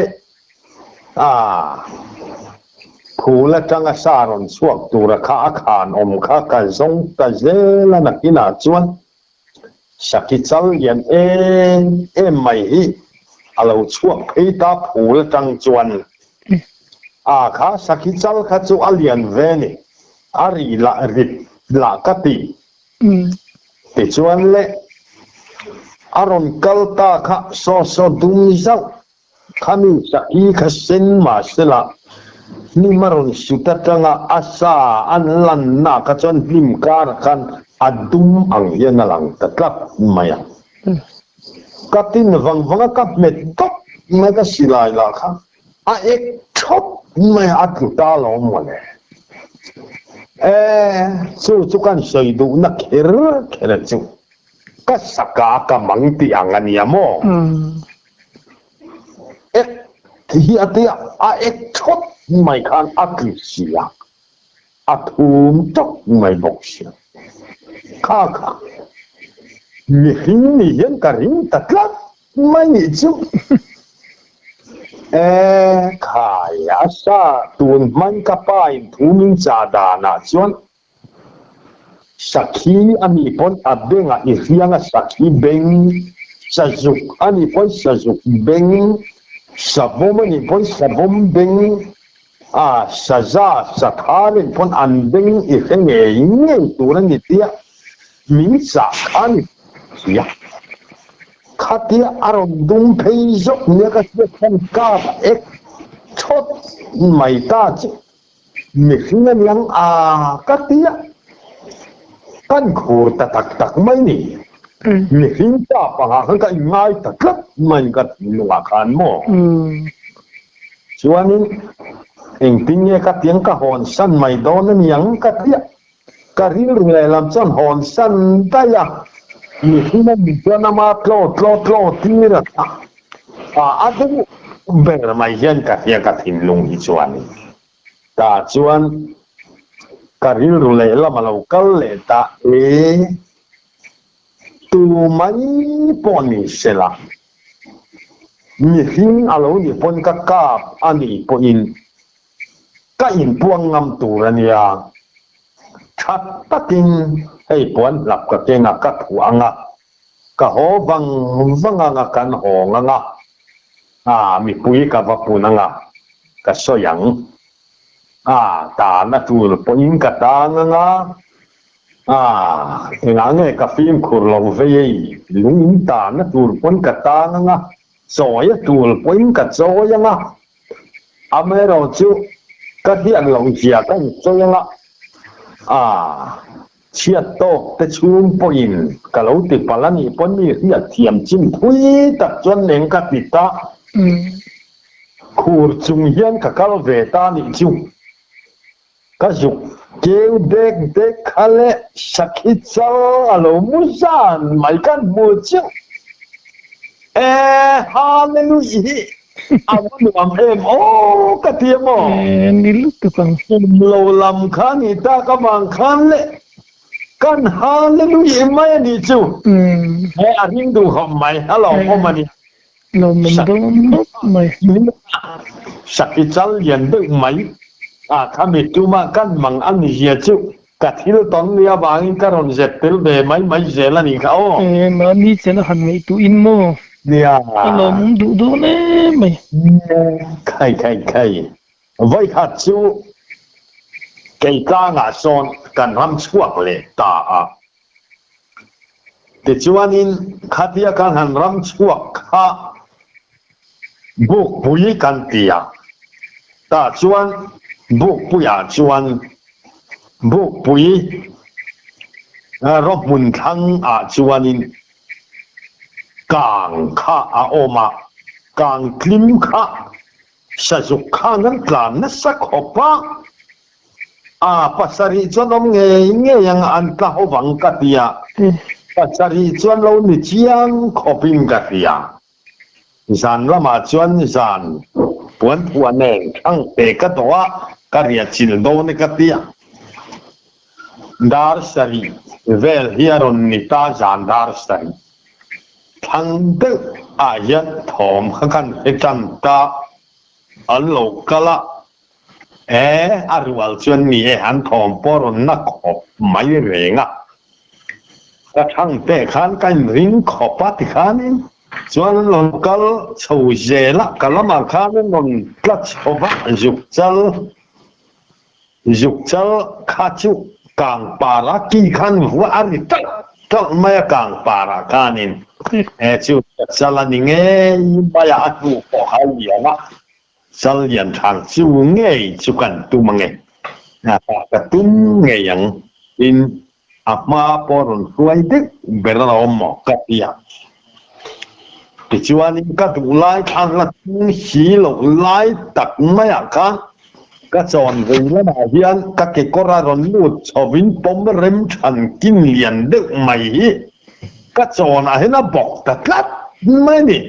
a phul atanga sa rawn chhuak tura kha a khan awm kha ka zawng ta zel a nakinah chuan Saki chal lian em em mai hi a lo chhuak phei ta phul atang chuan a kha saki chal kha chu a lian ve ni a ri lah rit lah ka ti tichuan le a rawn kal ta kha saw saw dum zauh Khami saki kha sen mahsela hnim a rawn sut atanga a sa an lanna kha chuan hnim karah khan a dum ang hian a lang ta tlat mai a. Ka tin vang vang a, ka hmet dawp mai ka silai lah kha a ek thawp mai a, a tlu ta lo mawle. E, chu chu kan sawi duhna kher kher chu ka saka ka mang tih ang a nia maw? Ek hi a tia a ek thawt mai khan a tlu sia, a thum tawp mai bawk sia. Kha kha mihring ni hian ka ring ta tlat mai nih chu. E khai a sa tun hman ka pa in thu min chah danah chuan Sakhi a nih pawn a bengah i hriang a sakhi beng, sazuk a nih pawn sazuk beng, savawm a nih pawn savawm beng, a saza sathar a nih pawn an beng i hre ngei ngei tur a ni tia min chah kha a ni si a. Khatia a rawn dum phei zawk nia ka hriat khan kap ek thawt mai ta che. Mihring a niang a ka ti a, kan khur ta tak tak mai ni. Mihring pa pangah khan ka inngai ta tlat mai ka thinlungah khan maw. Chuanin engtin nge ka tiang ka hawnsan mai dawn a niang ka ti a, ka rilru lehlam chuan hawnsan daih a, mihring a nih chuan ama tlaw tlaw tlaw tir a a deuh ber mai hian ka hria ka thinlung hi chuanin tah chuan ka rilru lehlam a lo kal leh ta e tu mai pawh ni sela mihring a lo nih pawn ka kap a nih pawhin ka inpuang ngam tur a nia tha takin hei puan hlap ka keng a ka thuah ang a. Ka haw vang vang anga kan hawng anga, a mipui ka va pun anga ka sawi ang. A tan a tul pawhin ka tang anga, a engah nge ka fimkhur lo vei ei, lung in tan a tul pawn ka tang anga, chawi a tul pawhin ka chawi anga, amaherawhchu ka hriat loh zia ka insawi anga, a. Chhiat tawk te chhung pawhin ka lo ti palh a nih pawn mi hriat thiam chin thui tak chuan neng ka ti ta. Khur chung hian ka kal ve ta nih chu. Ka zuk keu dek dek kha le sakhi chal a lo mu zan mai kan hmu chiah. E Hallelujah hi a va nuam em aw ka ti a maw? E ni lutuk ang. Kum lo lam kha ni tak avang khan le kan Hallelujah mai a nih chu. He a ring duh khawp mai, a lawmawm a ni. Lawmawm dawn mawp mai. Sakhi chal lian deuh mai a khami tuma kan mang a ni zia chu ka thil tawn ni avangin ka rawn zep tel ve mai mai zel a nih kha aw. E mahni chen a han ngaihtuhin maw? Nia. A lawmawm duh dawn em mai. Khai khai khai. Vawikhat chu kei tlangah sawn kan ram chhuak leh ta a. Tichuanin khatia kan han ram chhuak kha Bukpui kan ti a, tah chuan Bukpuiah chuan Bukpui rawhmun thlang ah chuanin kang kha a awm a, kang tlim kha sazuk khan an tlan nasa khawp a. A, pasarih chuan awm ngei ngei ang an tla ho vang ka ti a, pasarih chuan lo ni chiang khawpin ka ti a. Zan lamah chuan zan puanphuah nen thlang te ka dawh a, ka riah chil dawn e ka ti a. Dar sarih vel hi a rawn ni ta zan dar sarih. Thlang deuh ah hian thawm kha kan hre tan ta, an lo kal a, E, a rual chuan ni e, an thawm pawh rawn na khawp mai reng a. Ka thang teh khan ka inring khawp a tikhanin chuan an rawn kal chho zel a, ka lamah khan an rawn tla chho va, zuk chal, zuk chal kha chu kang para ki khan vuah a ri talh talh mai a kang para khanin e chu chal a ni ngei mai a, a hnu pawh kha a lian a. Chal lian thang chu ngei chu kan tum ange. Ka tum ngei ang tin a hma pawh rawn hruai deuh ber a awm maw ka ti a. Tichuanin ka duh lai khan la tum si loh lai tak maiah khan ka chawn vei lamah hian ka kekawr a rawn lut chhovin pawm rem than kin lian deuh mai hi ka chawnah hian a bawk ta tlat mai a ni.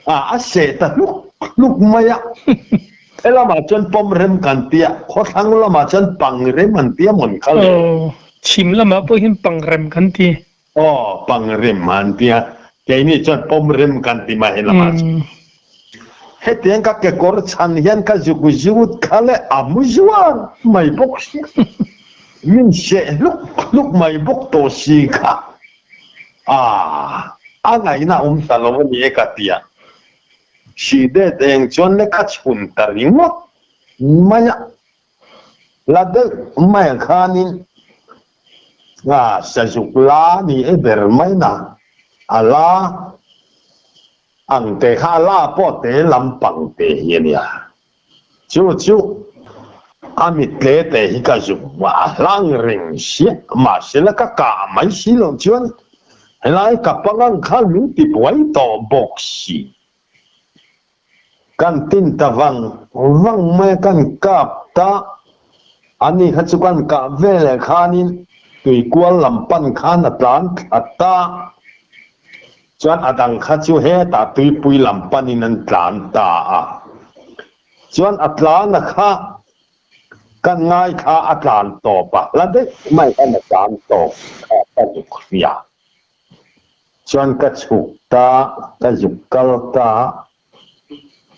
A, a seh ta hluk hluk mai a. He lamah chuan pawm rem kan ti a, khawthlang lamah chuan pang rem an ti a mawn kha le. Aw, chhim lamah pawh hian pang rem kan ti. Aw, pang rem an ti a, keini chuan pawm rem kan ti mai he lamah chuan. Hetiang ka kekawr chhan hian ka zuk zut kha le a mu zuar mai bawk si. Min seh hluk hluk mai bawk tawh si kha. A, a ngaihna awm ta lo a ni e ka ti a. Hri det eng chuan le ka chhun ta ringawt mai a. La deuh mai ah khanin a sazuk la ni e ber mai na, a la ang te kha a la pawh te lampang te hi a nia. Chu chu a mittle te hi ka zuk a hlang reng siah mahsela ka kah mai si loh chuan helai ka pangang khan min ti buai tawh bawk si. Kan tin ta vang vang mai a kan kap ta ani kha chu kan kah veleh khanin tuikual lam pan khan a tlan thla ta. Chuan a dang kha chu hetah tuipui lam panin an tlan ta a. Chuan a tlana kha kan ngai kha a tlan tawp a, hla daih mai khan a tlan tawp kha ka zuk hria. Chuan ka chhuk ta, ka zuk kal ta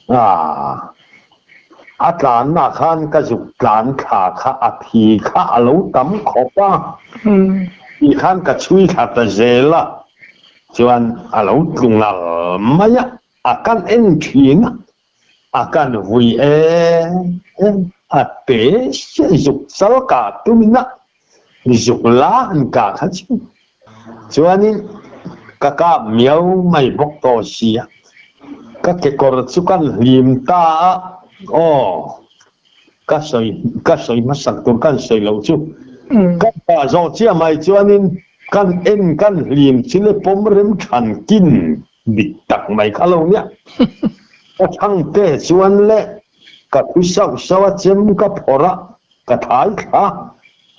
a, a tlanna khan ka zuk tlan thla kha a thi kha a lo tam khawp a, ti khan ka chhui thla ta zel a, chuan a lo tlu ngal mai a, a kan en thin a, a kan vui em em a te zuk chal kah tumin a zuk la an kah kha chu. Chuanin ka kap miau mai bawk tawh si a, ka kekawr chu kan hlim ta a, aw ka sawi ka sawi hmasak tur kan sawi loh chu. Kan pa zawh chiah mai chuanin kan en kan hlim chin e pawm rem than kin dik tak mai kha lo nia. Ka thangte chuan le ka thu sauh sauh a chem ka phawrh a ka thai thla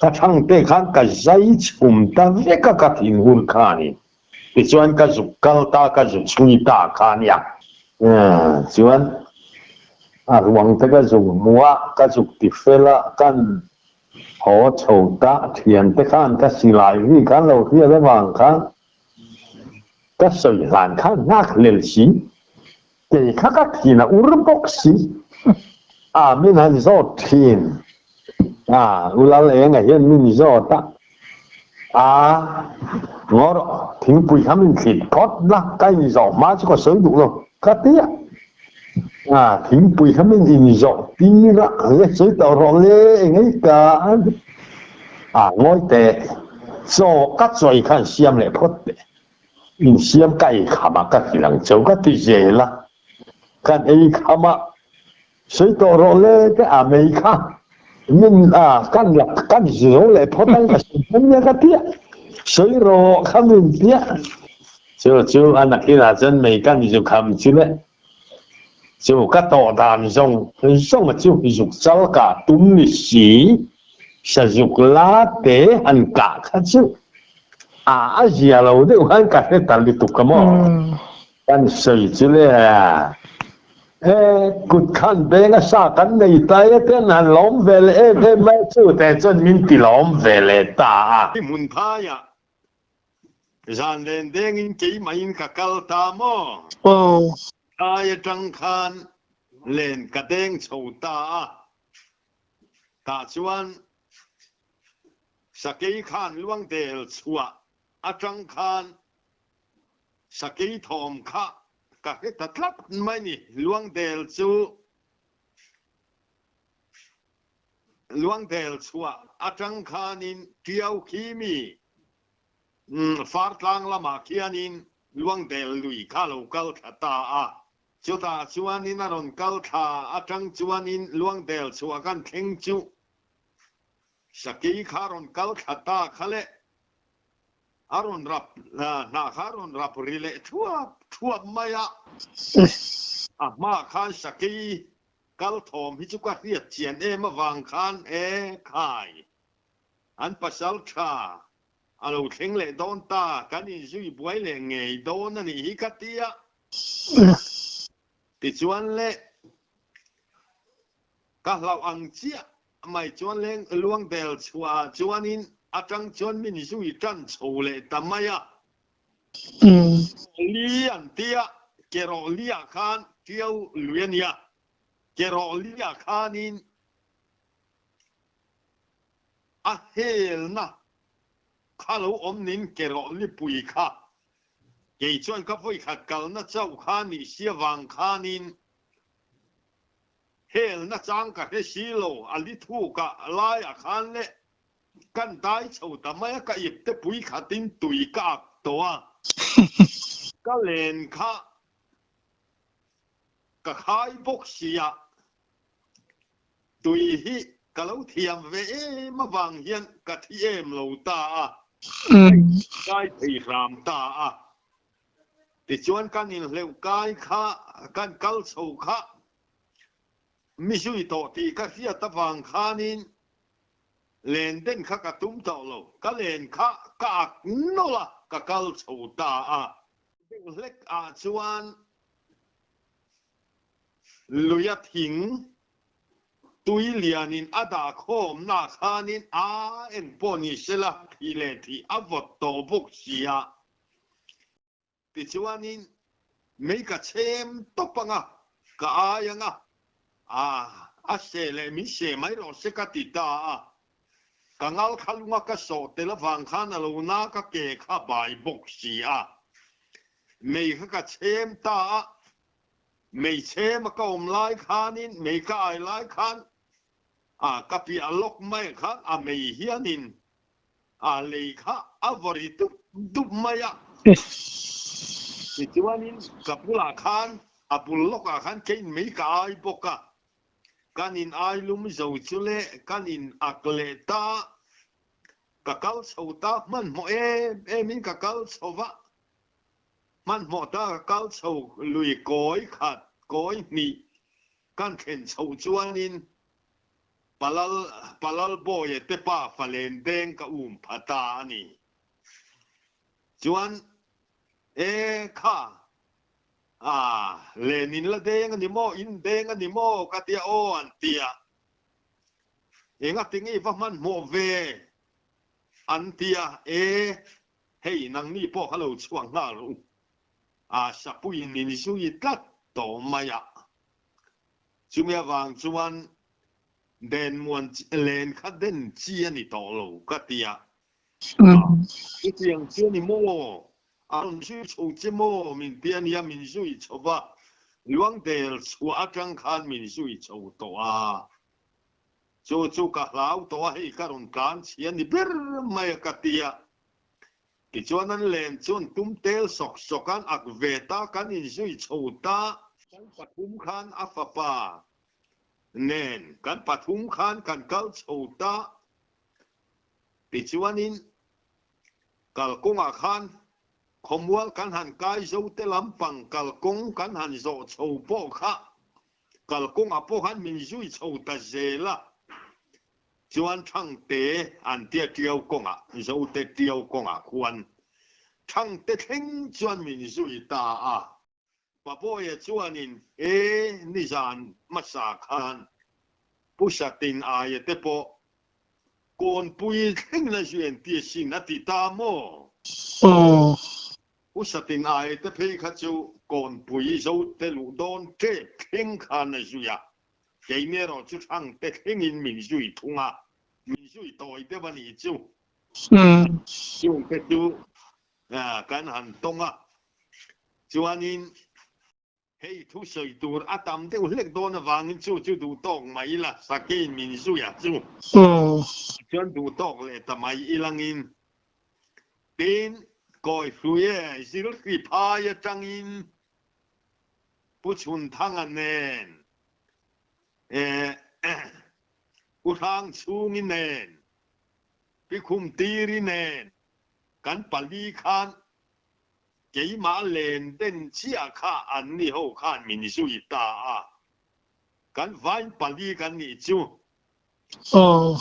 ka thangte khan ka zai chhum ta vek a ka thinhur khanin tichuan ka zuk kal ta ka zu chhui ta kha nia. Chuan a ruang te ka zuk hmu a ka zuk ti fel a kan haw chho ta thiante khan ka silai ri khan lo hriat avang khan ka sawi hlan khan nghak hlel si kei kha ka thin a ur bawk si a min han zawt thin a u Lal Enga hian min zawt a a ngaw rawh thingpui kha min thlit phawt la ka inzawh hma chu ka sawi duh lo ka ti a a thingpui kha min inzawh tir a le sawi tawh rawh le engei ka a ngawi teh chaw ka chawi khan siam leh phawt teh. Insiam ka ei kham a, ka hrilh ang cheu ka ti zel a, kan ei kham a, sawi tawh rawh le te a mei kha min a kan la kan zo leh phawt ang ka sawi hman nia ka ti a, sawi rawh kha min ti a, chu chu a nakinah chuan mei kan zu kham chu le, chu ka tawh dan zawng zawng chu zuk chal kah tum ni si, sazuk la te han kah kha chu A a zia lo deuh khan ka hre ta lutuk a maw? Kan sawi chu le e kut khan beng a sa kan nei ta e te an han lawm ve leh em em mai chu te chuan min ti lawm ve leh ta a. Hmun phaiah zan len dengin keimah-in ka kal ta maw? Aw. Phai atang khan len ka deng chho ta a, tah chuan Sakei khan luangdel chhuah atang khan sakei thawm kha ka hre ta tlat mai ni. Luangdel chu luangdel chhuah atang khanin Tiau khi mi Fartlang lamah khianin luangdel lui kha lo kal thla ta a. Chutah chuanin a rawn kal thla atang chuanin luangdel chhuah kan thleng chu Sakei kha rawn kal thla ta kha le, a rawn rap hnah kha a rawn rap ri leh thuap thuap mai a. A hmaah khan sakei kal thawm hi chu ka hriat chian em avang khan e khai, an pasal tha a lo thleng leh dawn ta, kan inzui buai leh ngei dawn a nih hi ka ti a. Tichuan le, Ka hlauh ang chiah mai chuan leng luangdel chhuah ah chuanin atang chuan min zui tan chho leh ta mai a. Li an ti a, kerawh li ah khan Tiau lui a nia, kerawh li ah khanin a helna kha lo awm nin kerawh lipui kha kei chuan ka vawikhat kalna chauh kha nih sia vang khanin Hel nachang ka hre si lo, a li thuk ah lai ah khan le kan dai chho ta mai a, ka ip te pui khatin tui ka ak tawh a, ka len kha ka khai bawk si a, tui hi ka lo thiam ve em avang hian ka thi em lo ta a, ka kai thei hram ta a. Tichuan kan inhleuh kai kha, kan kal chho kha mi zui tawh tih ka hriat avang khanin len den kha ka tum tawh lo, ka len kha ka ak nawlh a, ka kal chho ta a. Deuh hlek ah chuan luia thing tui lianin a dah khawmna khanin a eng pawh ni sela thih leh thih a vawt tawh bawk sia. Tichuanin mei ka chhem tawp ang a, ka ai ang a, a, a seh leh min seh mai rawh se ka ti ta a. Ka ngal kha lunga ka sawh tel avang khan a lo na ka ke kha bai bawk si a. Mei kha ka chhem ta a, mei chhem a ka awm lai khanin, mei ka ai lai khan, a, ka piah lawk mai khan a mei hianin A lei kha a vaw ri dup dup mai a. Tichuanin ka bulah khan a bul lawkah khan kei in mei ka ai bawk a. Kan in ai lum zo chu le kan in ak leh ta. Ka kal chho ta hmanhmawh em em in ka kal chho va, hmanhmawh ta ka kal chho lui kawi khat kawi hnih kan thlen chhoh chuanin Palal Palal Bawia te pa falen deng ka um pha ta a ni. Chuan e kha a len in la deng a ni maw, in deng a ni maw ka tia aw an tia. Engati nge i va hmanhmawh ve? An ti a, E, hei nangni pawh kha lo chhuak nghal rawh u. A sapuiin min zui tlat tawh mai a. Chumi avang chuan den muan len kha den chi a ni tawh lo ka ti a. Chutiang chu a ni maw? A rawn zui chho che maw? Min ti a nia, min zui chho va, Luangdel chhuah atang khan min zui chho tawh a. Chu chu ka hlau tawh a, hei ka rawn tlan chhia ni ber mai a ka ti a. Tichuan an len chuan tum tel sawk sawk an ak ve ta, kan inzui chho ta. Kan pathum khan a fapa nen kan pathum khan kan kal chho ta. Tichuanin kalkawngah khan khawmual kan han kai zo te lampang kalkawng kan han zawh chho pawh kha kalkawngah pawh khan min zui chho ta zel a, chuan Thangte an tia Tiau kawngah, Zote Tiau kawngah khuan Thangte thleng chuan min zui ta a. Pabawiha chuanin he nizan hmasa khan Pu Satin aia te pawh Kawnpui thleng la zui an ti asin a ti ta maw? Aw. Pu Satin aia te phei kha chu Kawnpui Zote luh dawn tep thleng khan a zui a, keini erawh chu Thangte thlengin min zui thung a, min zui tawi deuh a nih chu. Chungte chu kan han tawng a, chuanin hei thu sawi tur a tam deuh hlek dawn avangin chu chu duh tawk mai ila, Sakein min zui a chu chuan duh tawk leh ta mai ilangin tin kawi hlui e zilhri phai atangin Pu Chhunthanga nen Pu Hrangchhungi nen Pi Khumtiri nen Kan pali khan keimah len den chiah kha an ni ho khan min zui ta a, kan vain pali kan nih chu. Aw.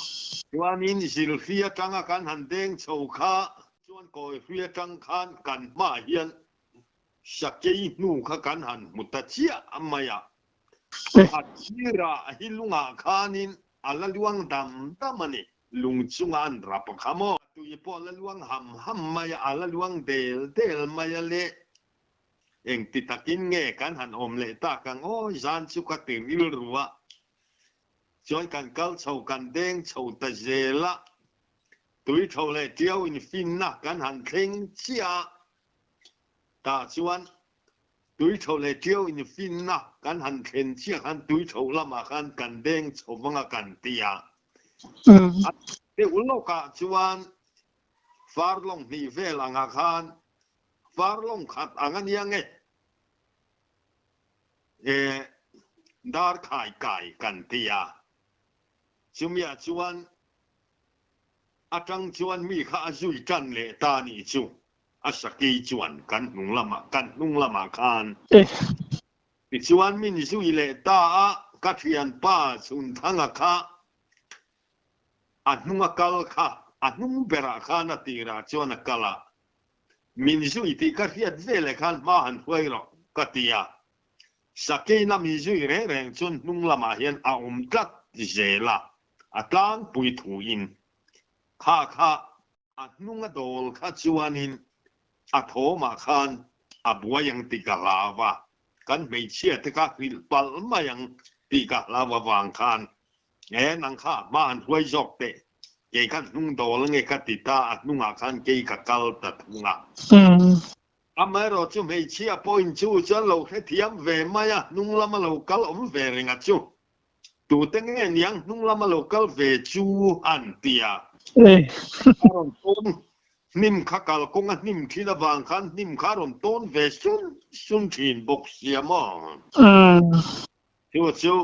Chuanin zilhri atanga kan han deng chho kha chuan kawihri atang khan kan hmaah hian sakei hnu kha kan han hmu ta chiah mai a. A sirah hi lungah khanin a la luang dam dam a ni. Lung chunga an rap a kha maw? A tui pawh a la luang ham ham mai a, a la luang del del mai a le. Engti takin nge kan han awm leh tak ang aw, zan chu ka ti rilru a. Chuan kan kal chho kan deng chho ta zel a, tui tho leh tiau infinna kan han thleng chiah a, tah chuan Tui tho leh tiau infinna kan han thlen chiah khan tui tho lamah khan kan deng chho vang a kan ti a. A deuh lawkah chuan farlawng hnih vel angah khan farlawng khat ang a nia nge e dar khai kai kan ti a. Chumiah chuan atang chuan mi kha a zui tan leh ta nih chu. A sakei chuan kan hnung lamah kan hnung lamah khan tichuan min zui leh ta a, ka thianpa Chhunthanga kha a hnunga kal kha a hnung berah khan a tirah chuan a kal a, min zui tih ka hriat veleh khan hma han hruai rawh ka ti a, sakeina min zui reng reng chuan hnung lamah hian a awm tlat zel a, a tlangpui thuin kha kha A hnung a dawl kha chuanin a thawmah khan a buai ang tih ka hlau a, kan hmeichhia te kha hrilh palh mai ang tih ka hlau avang khan e nang kha hma han hruai zawk teh, kei khan hnung dawl ange ka ti ta, a hnungah khan kei ka kal ta thung a. Amaherawh chu hmeichhia pawhin chu chuan lo hrethiam ve mai a, hnung lama lo kal awm ve reng a chu. Tute nge niang hnung lama lo kal ve chu an ti a. A rawn tawn hnim kha kalkawng a hnim thin avang khan hnim kha a rawn tawn ve sun sun thin bawk sia maw? Chu chu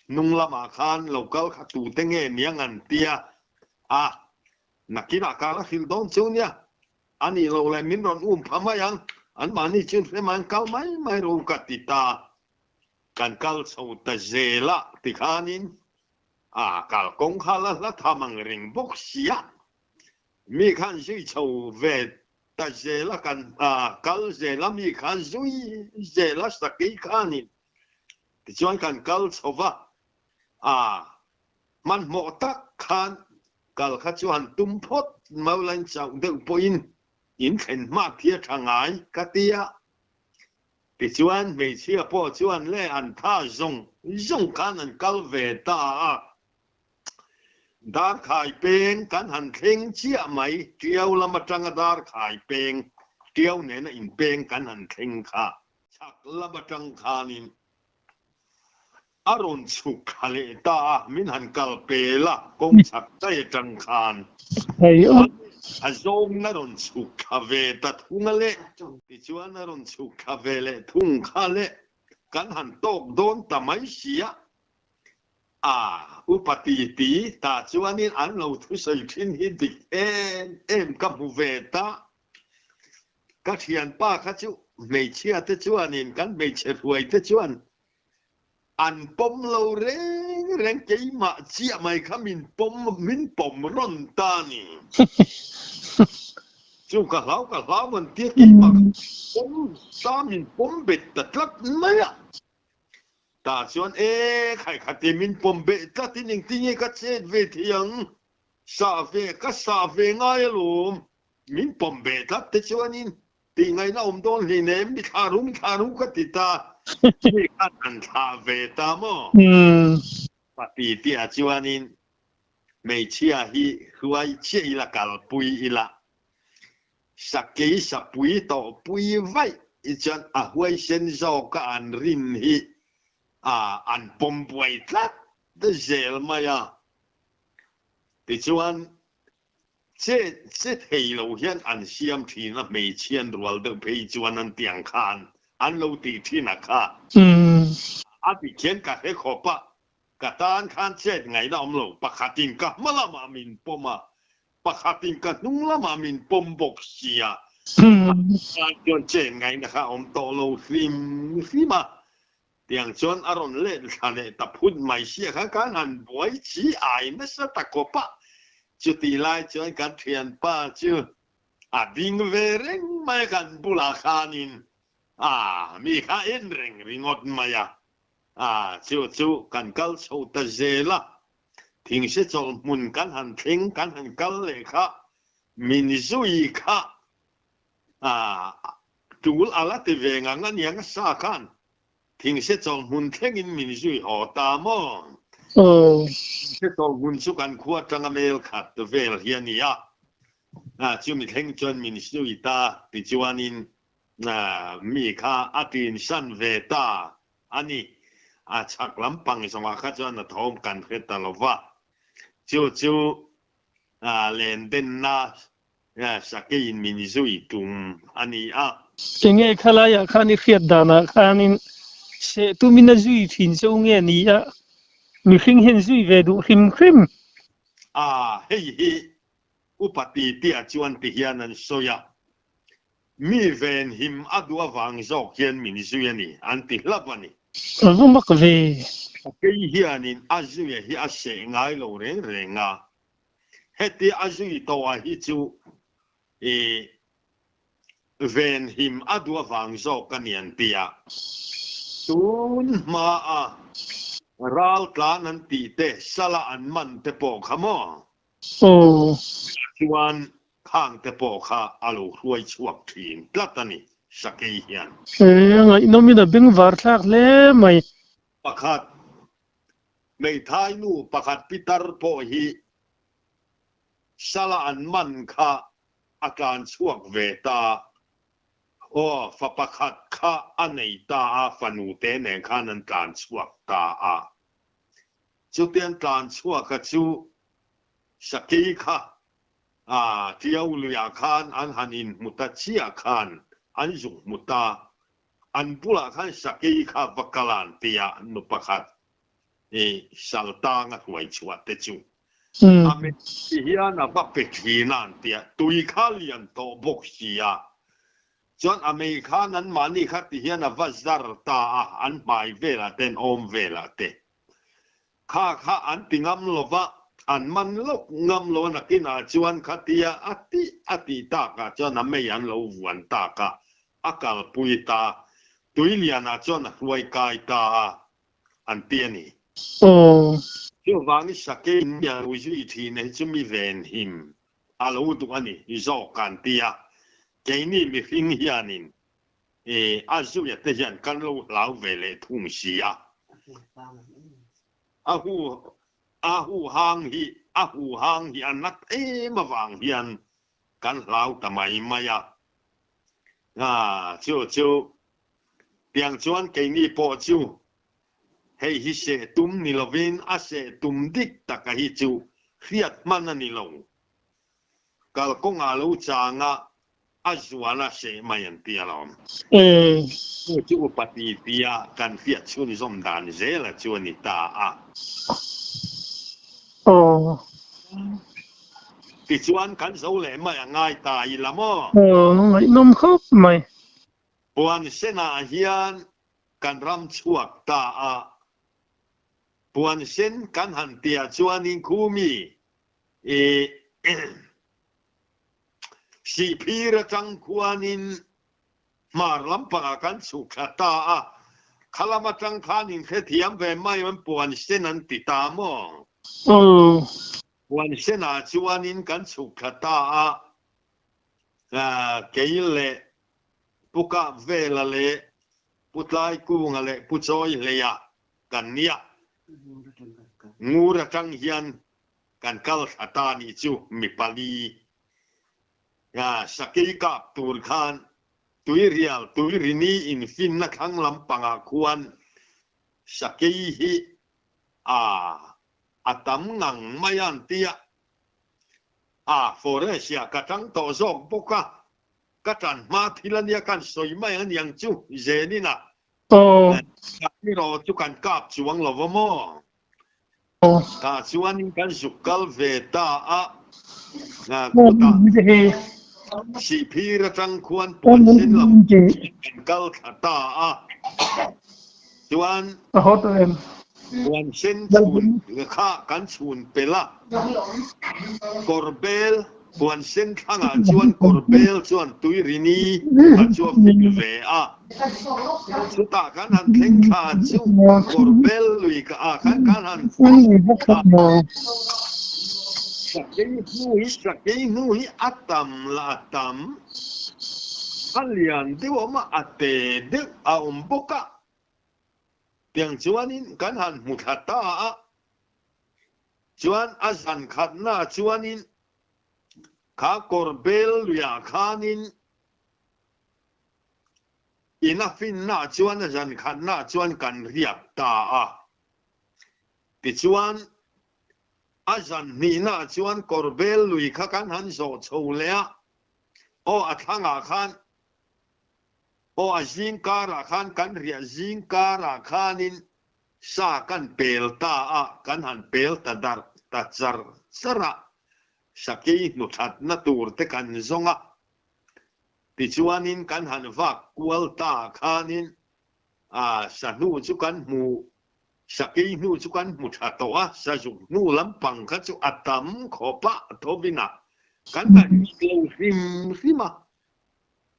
hnung lamah khan lo kal kha tute nge niang an ti a. A. Nakinah ka la hrilh dawn chu nia, a nih loh leh min rawn um pha mai ang, anmahni chu hre mai an kal mai mai ro ka ti ta. Kan kal chho ta zel a tikhanin a kalkawng kha la hla tham ang reng bawk sia. Mi khan zui chho ve ta zel a kan kal zel a mi khan zui zel a sakei khanin tichuan kan kal chho va a hmanhmawh tak khan kal kha chu han tum phawt Maulain chauh deuh pawhin in thlen hma khi a tha ngai ka ti a. Tichuan hmeichhia pawh chuan le an tha zawng zawng khan an kal ve ta a. Darkhai peng kan han thleng chiah mai, Tiau lam atanga Darkhai peng, Tiau nena inpeng kan han thleng kha. Chhak lam atang khanin a rawn chhuk thla leh ta a, min han kal pel a, kawng chhak daih atang khan a zawng a rawn chhuk thla ve ta thung a le. Tichuan a rawn chhuk thla ve leh thung kha le, kan han tawk dawn ta mai si a. A upa ti ti ta chuanin an lo thusawi thin hi dik em em ka hmu ve ta. Ka thianpa kha chu hmeichhia te chuanin kan hmeichhe hruai te chuan an pawm lo reng reng keimah chiah mai kha min pawm min pawm rawn ta ni. Chu ka hlau ka hlau an tia keimah kha pawm ta min pawm bet ta tlat mai a. Tah chuan e khai khatin min pawm beh tlatin engtin nge ka chet ve thei ang sah ve ka sah ve ngai alawm. Min pawm ve tlat te chuanin tih ngaihna awm dawn hleinem, mi thlah ru, mi thlah ru ka ti ta, mi khan an thlah ve ta maw? Pati tihah chuanin hmeichhia hi hruai chiah ila kalpui ila, sakei sapui tawhpui vaih hi chuan a huaisen zawka an rin hi an pawm buai tlat zel mai a. Tichuan Che che thei lo hian an siam thin a, hmeichhian rual deuh phei chuan an tiang khan an lo tih thin a kha. A ti khian ka hre khawp a, ka tan khan chet ngaihna awm lo, pakhatin ka hma lamah min pawm a, pakhatin ka hnung lamah min pawm bawk sia, a tan chuan chet ngaihna kha awm tawh lo hlim hlim a, tiang chuan a rawn let thla leh ta phut mai sia khan kan han buai chi ai nasa ta khawp a, chutih lai chuan kan thianpa chu a ding ve reng mai a kan bulah khanin a mi kha en reng ringawt mai a, a chu chu kan kal chho ta zel a, thingse chawlh hmun kan han thleng kan han kal leh kha min zui kha A tul a la ti ve ngang a niang a sa khan thingse chawlh hmun thlengin min zui haw ta maw? Thingse chawlh hmun chu kan khua atanga mel khat vel hi a ni a, chumi thleng chuan min zui ta tichuanin mi kha a tinsan ve ta a ni. A chhak lampang zawngah kha chuan a thawm kan hre ta lo va, chu chu len denna sakeiin min zui tum a ni a. Enge khalaiah khan i hriat danah khanin seh tumin a zui thin cho nge ni a, mihring hian zui ve duh hrim hrim. A, hei hi upa ti tia chuan ti hian an sawi a, mi venhim a duh avang zawk hian min zui a ni, an ti hlauh a ni. A va mak ve. Sakei hianin a zuia hi a seh ngai lo reng reng a, Heti a zui tawh a hi chu i venhim a duh avang zawk a ni an ti a. Tun hma a ral tlan an tih te, sala an man te pawh kha maw? Aw. Chuan khang te pawh kha a lo hruai chhuak thin tlat a ni Sakei hian. E, a ngaihnawmin a bengvar thlak hle mai. Pakhat Hmeithai nu pakhat pitar pawh hi sala an man kha a tlan chhuak ve ta. Aw, fa pakhat kha a nei ta a, fanu te nen khan an tlan chhuak ta a. Chutiang tlan chhuaka chu Sakei kha a Tiau luiah khan an han inhmu ta chiah khan an zuk hmu ta. An bulah khan Sakei kha va kal an tia nu pakhat i sal tang a hruai chhuah te chu. A mei hian a va pe thin a an ti a, tui kha lian tawh bawk si a. Chuan a mei khan anmahni kha ti hian a va zar ta a, an hmai velah te an awm velah te. Kha kha an ti ngam lo va, an man lawk ngam lo a nakinah chuan khatia a tih a tih takah chuan a mei an lo vuan tak a, a kalpui ta. Tuilianah chuan a hruai kai ta a, an ti a ni. Aw. Chuvangin Sakei nia lo zui thin hi chu mi venhim a lo duh a ni zawk an ti a, keini mihring hianin a zuia te hian kan lo hlau ve leh thung si a. A hu a huhang hi a huhang hi a nat em avang hian kan hlau ta mai mai a. Chu chu Tiang chuan keini pawh chu hei hi seh tum ni lovin a seh tum dik taka hi chu hriat hman a ni lo. Kalkawngah lo changa a zual a seh mai an ti alawm. Chu chu upa ti tia kan hriat chhunzawm dan zela chu a ni ta a. Aw. Tichuan kan zo leh mai a ngai ta ila maw? Aw, ngaihnawm khawp mai. Puan senah hian kan ram chhuak ta a, puan sen kan han tia chuanin khumi i Sihphir atang khuanin hmar lampangah kan chhuk thla ta a, kha lam atang khan inhrethiam ve mai an puan sen an ti ta maw? Puan senah chuanin kan chhuk thla ta a, kei leh Pu Kapvela leh Pu Tlaikunga leh Pu Chawihleia kan nia. Ngur atang hian kan kal thla ta nih chu mi pali. Sakei kap tur khan Tuirial Tuirini infinna thlang lampangah khuan Sakei hi a a tam ngang mai a an tia. A forest ah ka tang tawh zawk bawk a, Ka tan hma thil a nia kan sawi mai a niang chu Zenin a erawh chu kan kap chuang lo va maw? Tah chuanin kan zuk kal ve ta a, kutah Sihphir atang khuan puan sen lam kan kal thla ta a, chuan puan sen chhun kha kan chhun pel a, kawr bel Puan sen thlangah chuan kawr bel chuan tui rini a chu a fik ve a. Chutah kan han thleng thla chu kawr bel lui ka ah khan kan han thla. Sakei hnu hi sakei hnu hi a tam la a tam, a lian deuh a awm a, a te deuh a awm bawk a. Tiang chuanin kan han hmu thla ta a. Chuan a zan khatna chuanin kha kawr bel luiah khanin in a finna chuan a zan khatna chuan kan riak ta a. Tichuan a zan hnihna chuan kawr bel lui kha kan han zawh chho leh a, aw a thlangah khan aw a zing karah khan kan riah zing karah khanin Sa kan pel ta a, kan han pel ta darh ta char char a, sakei hnuthatna tur te kan zawng a. Tichuanin kan han vak kual ta khanin a sa hnu chu kan hmu, sakei hnu chu kan hmu tha tawh a, sazuk hnu lampang kha chu a tam khawp a, thovin a, kan han hit lo hrim hrim a.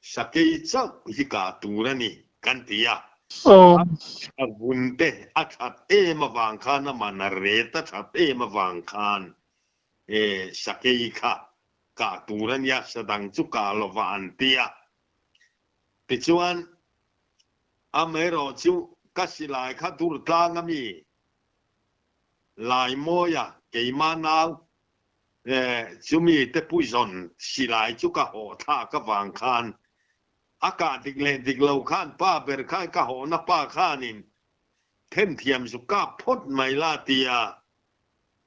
Sakei chauh hi kah tur a ni kan ti a. A vun te a that em avang khan a man a ret a that em avang khan sakei kha kah tur a nia, sa dang chu kah lova an ti a. Tichuan amaherawh chu ka silai kha dur tlang a mi Laimawia keimah nau Chumi te puizawn silai chu ka hawh thlak avang khan a kah dik leh dik lo khan pa ber khan ka hawhna pa khanin themthiam zu kap phawt mai la tia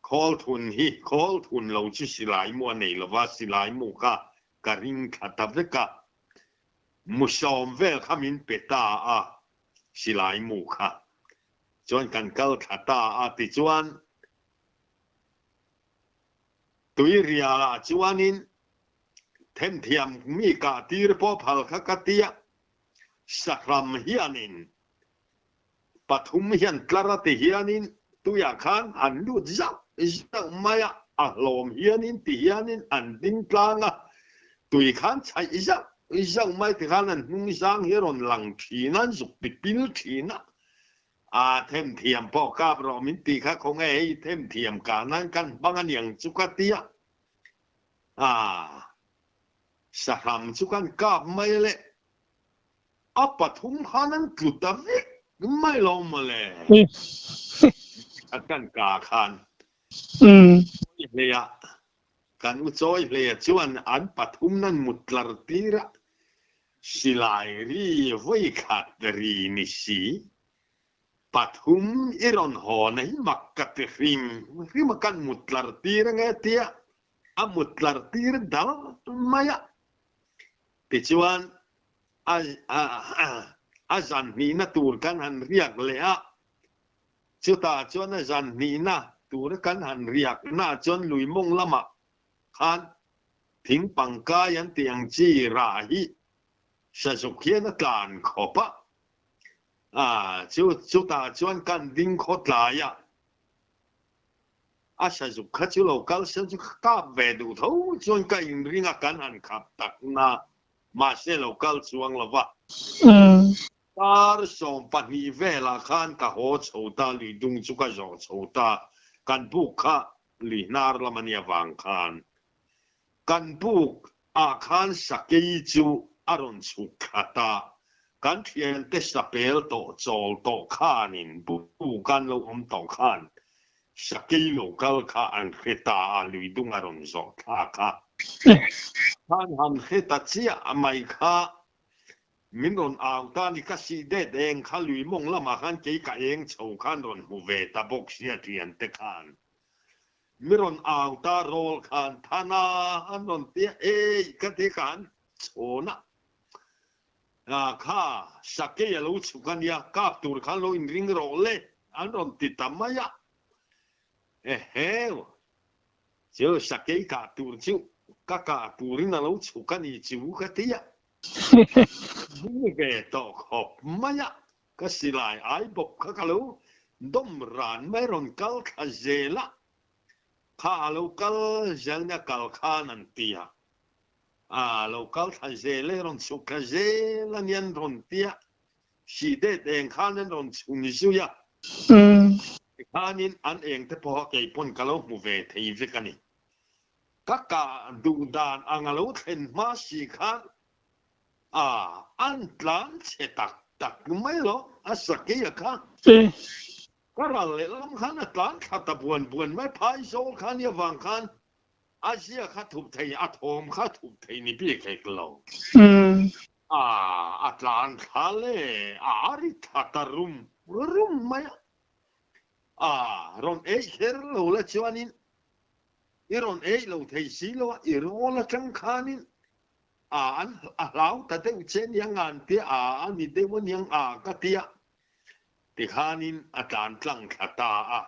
khawl thun hi khawl thun lo chu silai mu a nei lova silai mu kha ka ring thla ta vek a, mu sawm vel kha min pe ta a silai mu kha chuan kan kal thla ta a tichuan. Tuirialah chuanin themthiam mi kah tir pawh phal kha ka tia, sahram hianin pathum hian tlar a ti hianin tuiah khan an lut zauh zauh mai a, a hlawm hianin ti hianin an ding tlang a, tui khan chhaih zauh zauh mai ti khan an hnung zang hi a rawn lang thin a, an zuk ti pil thin a, A themthiam pawh kap rawh min tih kha khawnge hei themthiam kah nan kan hmang a niang chu ka ti a, a sahram chu kan kap mai le, a pathum khan an tlu ta vek mai lo mawle a kan kah khan chawi hleia kan u chawi hleia chuan an pathum nan mut tlar tir a, Silai ri vawi khat ri ni si, pathum i rawn haw na hi mak ka ti hrim hrim a, kan mut tlar tir ange tia a mut tlar tir dal mai a. Tichuan a a zan hnihna tur kan han riak leh a, chutah chuan a zan hnihna tur kan han riak na chuan lui mawng lamah khan Thing pangkai an tih ang chi rah hi sazuk hian a tlan khawp a, a chu chutah chuan kan ding khaw tlai a, a sazuk kha chu lo kal se chu ka kap ve duh tho chuan ka inring a kan han khap tak na mahse lo kal chuang lo va. Kar 12 velah khan ka haw chho ta, lui dung chu ka zawh chho ta, kan buk kha lui hnar lam a nih avang khan Kan buk ah khan sakei chu a rawn chhuk thla ta, kan thiante sapel tawh chawl tawh khanin buk an lo awm tawh khan sakei lo kal kha an hre ta a, lui dung a rawn zawh thla kha. Khan han hre ta chiah mai kha min rawn au ta ni, ka sih det eng kha lui mawng lamah khan kei ka eng chho khan rawn hmu ve ta bawk sia thiante khan. Mi rawn au ta rawl khan Thana an rawn ti a, Ei ka ti khan chhawn a, kha sakei a lo chhuk a nia, kap tur khan lo inring rawh le an rawn ti ta mai a, eheu chu sakei kah tur chu ka kah turin a lo chhuk a ni chu ka ti a, hmu ve tawh khawp mai a, Ka silai ai bawk kha ka lo dawm ran mai rawn kal thla zel a, kha a lo kal zel nia kal khan an ti a, a lo kal thla zel e rawn chhuk thla zel a nia an rawn ti a, sih det eng khan an rawn chhun zui a, tikhanin an eng te pawh a kei pawn ka lo hmu ve thei vek a ni. Ka kah duh dan ang a lo thlen hma si khan A, an tlan chhe tak tak mai lo, a sakei a kha. Ka ral leh lam khan a tlan thla ta buan buan mai, phaizawl kha nia vang khan a zia kha thup thei, a thawm kha thup thei ni bik hek lo. A, a tlan thla le, a ri thla ta rum rum mai a. A, rawn eih kher lo la chuanin i rawn eih lo thei si lo a, i rawl atang khanin A an a hlau ta deuh che niang a an tia a a ni deuh a niang a ka tia tikhanin a tlan tlang thla ta a.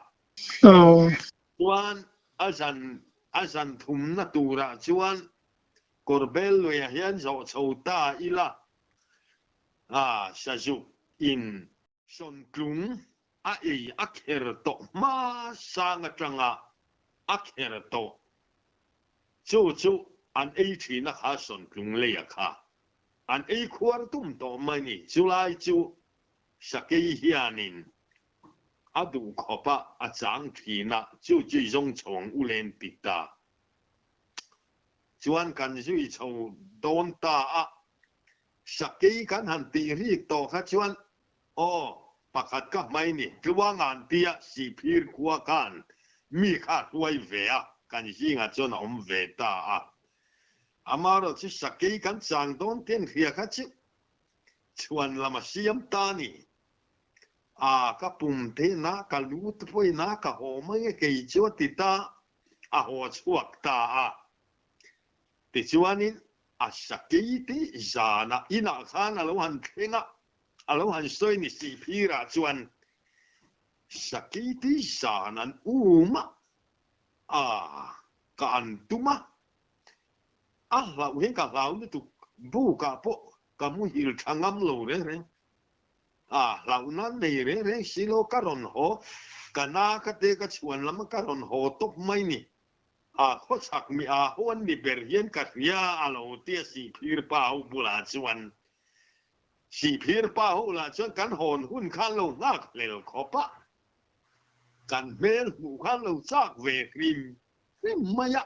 Chuan a zan a zan thumna turah chuan kawrbel luiah hian zawh chho ta ila a sazuk in sawntlung a ei a kher tawh hma sang atanga a kher tawh Chu chu an ei thin a kha sawntlung lei a kha an ei khuar tum tawh mai ni. Chulai chu sakei hianin a duh khawp a, a chang thin a, chu chu i zawng chho ang u len ti ta. Chuan kan zui chho dawn ta a, sakei kan han tih rik tawh kha chuan aw pakhat ka hmai ni, Tluanga'n tia Sihphir khua khan mi kha a hruai ve a, kan zingah chuan a awm ve ta a. Amaherawh chu sakei kan chang dawn te an hria kha chu chhuan lam a siam ta ni. A ka pum te na, ka lu te pawhin a ka haw mai e kei chu a ti ta, a haw chhuak ta a. Tichuanin a sakei te zanah inah khan a lo han thleng a, A lo han sawi ni si phirah chuan Sakiti zan an um a, a. Ka an tum a, a hlauh hian ka hlau lutuk, bukah pawh ka muhil tha ngam lo reng reng. A hlauh nan nei reng reng si lo, ka rawn haw, ka na ka te ka chhuan lam a ka rawn haw tawp mai ni. A khawchhak mi a ho an ni ber hian ka hria a lo ti a Sihphir pa ho bulah chuan. Sihphir pa ho lah chuan kan hawn hun khan lo nghak hlel khawp a. Kan hmel hmuh khan lo chak ve hrim hrim mai a.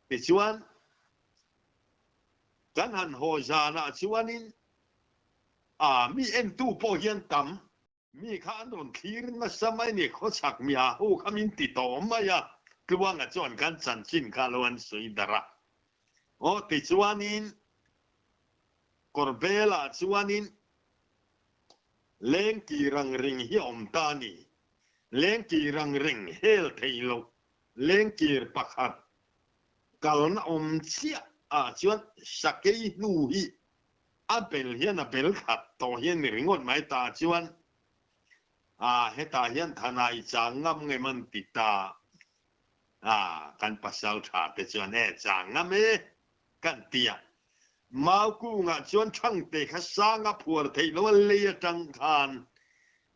Tichuan, kan han haw zanah chuanin a mi entu pawh hian tam mi kha an rawn thlir nasa mai ni, khawchhak mi a ho kha min ti tawh mai a, Tluanga chuan kan chanchin kha lo an sawi darh a. Aw tichuanin Kawrbelah chuanin Lengkir ang reng hi a awm ta a ni. Lengkir ang reng hel thei loh lengkir pakhat kalna awm chiah ah chuan sakei hnu hi a bel hian a bel khat tawh hian ni ringawt mai ta chuan a hetah hian thanai chang ngam nge man ti ta a kan pasal tha te chuan e chang ngam e Kan ti a, mau kungah chuan Thangte kha sang a phuar theih lo a, lei atang khan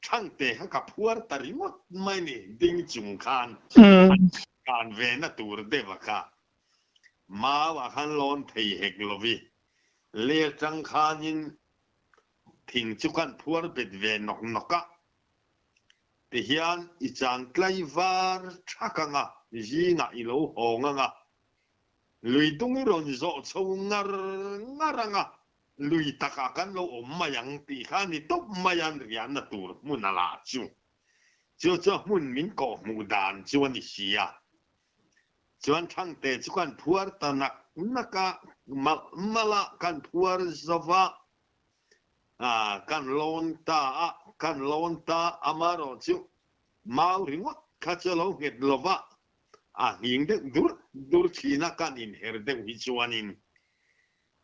Thangte kha ka phuar ta ringawt mai ni, ding chung khan an kan ve na tur deuh a kha mau ah khan lawn thei hek lo vi, lei atang khanin thing chu kan phuar bet ve nawk nawk a, tihian i chang tlai var thak anga zingah i lo hawng anga Lui dung i rawn zawh chho ngar ngar ang a, lui takah kan lo awm mai ang tih kha a ni tawp mai a, an riahna tur hmun a lah chu. Chu chu a hmun min kawh hmuh dan chu a ni si a. Chuan Thangte chu kan phuar ta nak nak a, malh malh a kan phuar zo va, kan lawn ta a, kan lawn ta amaherawh chu mau ringawt kha chu a lo nghet lo va, A hning deuh dur dur thin a kan inher deuh hi chuanin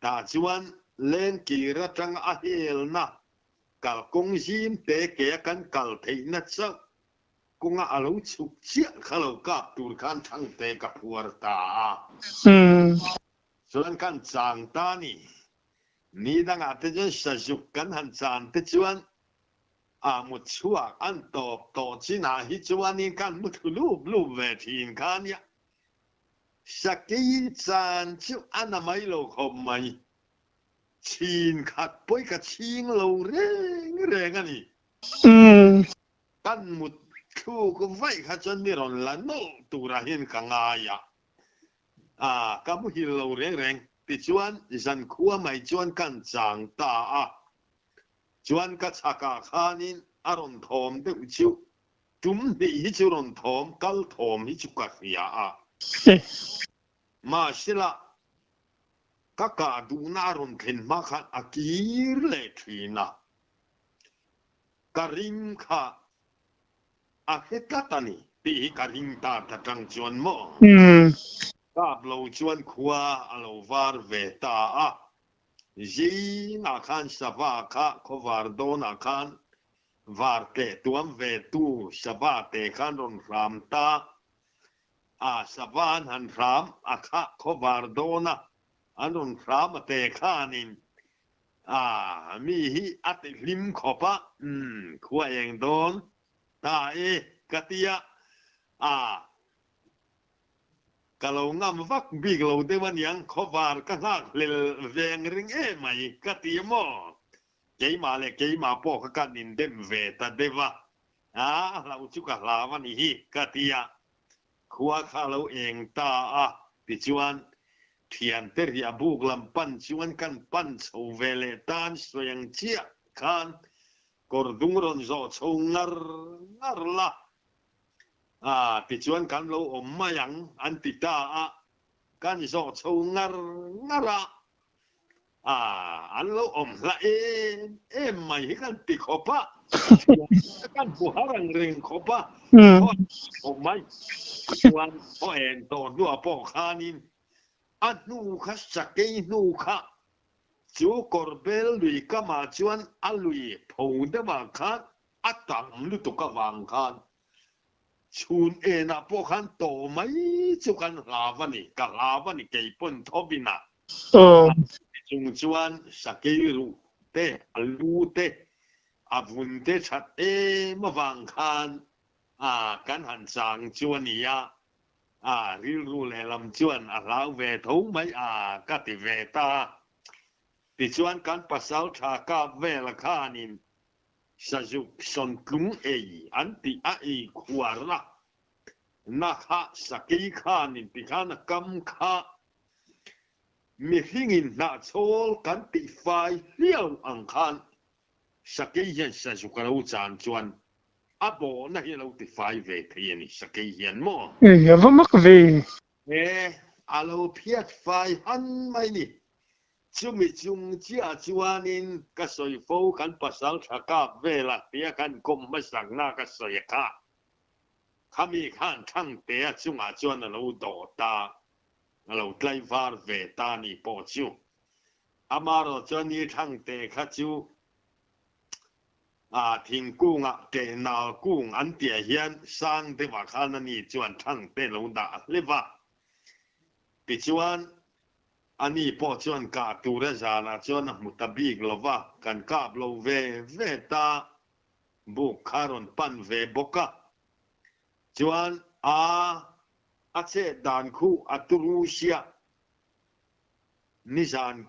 tah chuan lengkir atanga a helna kalkawng zim te ke a kan kal theihna chauh kawnga a lo chhuk chiah kha lo kap tur khan Thangte ka phuar ta a. Chuan kan chang ta ni. Ni dangah te chuan sazuk kan han chan te chuan A mut chhuak an tawp tawh chinah hi chuanin kan mu thlu lup lup ve thin kha a nia. Sakei chan chu a na mai lo khawp mai. Chhin khat pawi ka chhing lo reng reng a ni. Kan mut thluk vaih kha chuan mi rawn la nawlh turah hian ka ngai a. A, ka muhil lo reng reng. Tichuan zankhua mai chuan kan chang ta a. Chuan ka chhakah khanin a rawn thawm deuh chu, tum hnih hi chu rawn thawm, kal thawm hi chu ka hria a. Mahsela, ka kah duhna a rawn thlen hma khan a kir leh thin a, ka ring kha a hre tlat a ni tih hi ka ring ta ta tang chuan maw? Kap lo chuan khua a lo var ve ta a. Zingah khan sava kha khawvar dawnah khan var teh tuam ve tu sava te khan rawn hram ta a, sava an han hram a kha khawvar dawna an rawn hram a te khanin a mi hi a ti hlim khawp a, umm khua eng dawn ta e ka tia a. Ka lo ngam vak bik lo deuh aniang, khawvar ka nghak hlel veng ring emai ka ti maw? Keimah leh keimah pawh kha kan indem ve ta deuh a, a hlauh chu ka hlau a nih hi ka ti a, khua kha a lo eng ta a, tichuan thiante riah buk lam pan chuan kan pan chho ve leh tan sawi ang chiah khan kawr dung rawn zawh chho ngar ngar la. A, tichuan kan lo awm mai ang an ti ta a, kan zawh chho ngar ngar a, a, an lo awm hla em em mai hi kan ti khawp a, kan hmu har ang reng khawp a, khaw khawp mai, tichuan khaw en tawh hnuah pawh khanin a hnu kha sakei hnu kha chu kawr bel lui kamah chuan a lui pho deuhah khan A tam lutuk avang khan Chhun enah pawh khan tawh mai chu kan hlau a ni, ka hlau a ni kei pawn thawin a. Chung chuan sakei ruh te, a lu te, a vun te that em avang khan kan han chang chu a ni a, rilru lehlam chuan a hlau ve tho mai a ka ti ve ta. Tichuan kan pasal tha kap vela khanin Sazuk sawntlung ei an tih a ei khuar a, na kha sakei khanin tikhan a kam kha mihringin hnahchawl kan tih fai hliau ang khan sakei hian sazuk a lo chan chuan a bawhna hi a lo ti fai ve thei a ni sakei hian maw? Ei a va mak ve. He a lo phiat fai han mai ni. Chumi chung chiah chuanin ka sawi fo kan pasal tha kap velah tia kan kawm hmasakna ka sawi kha. Khami khan Thangtea chungah chuan a lo dawh ta, a lo tlaivar ve ta ni pawh chu. Amarawh chuan ni Thangte kha chu A thingkungah ke nal kung an tihah hian sang deuhah khan a ni chuan Thangte lo dah hleuh a. Tichuan, a ni pawh chuan kah tura zanah chuan a hmu ta bik lo va, kan kap lo ve ve ta, buk kha rawn pan ve bawk a. Chuan, a a chet dan khu a turu sia. Nizan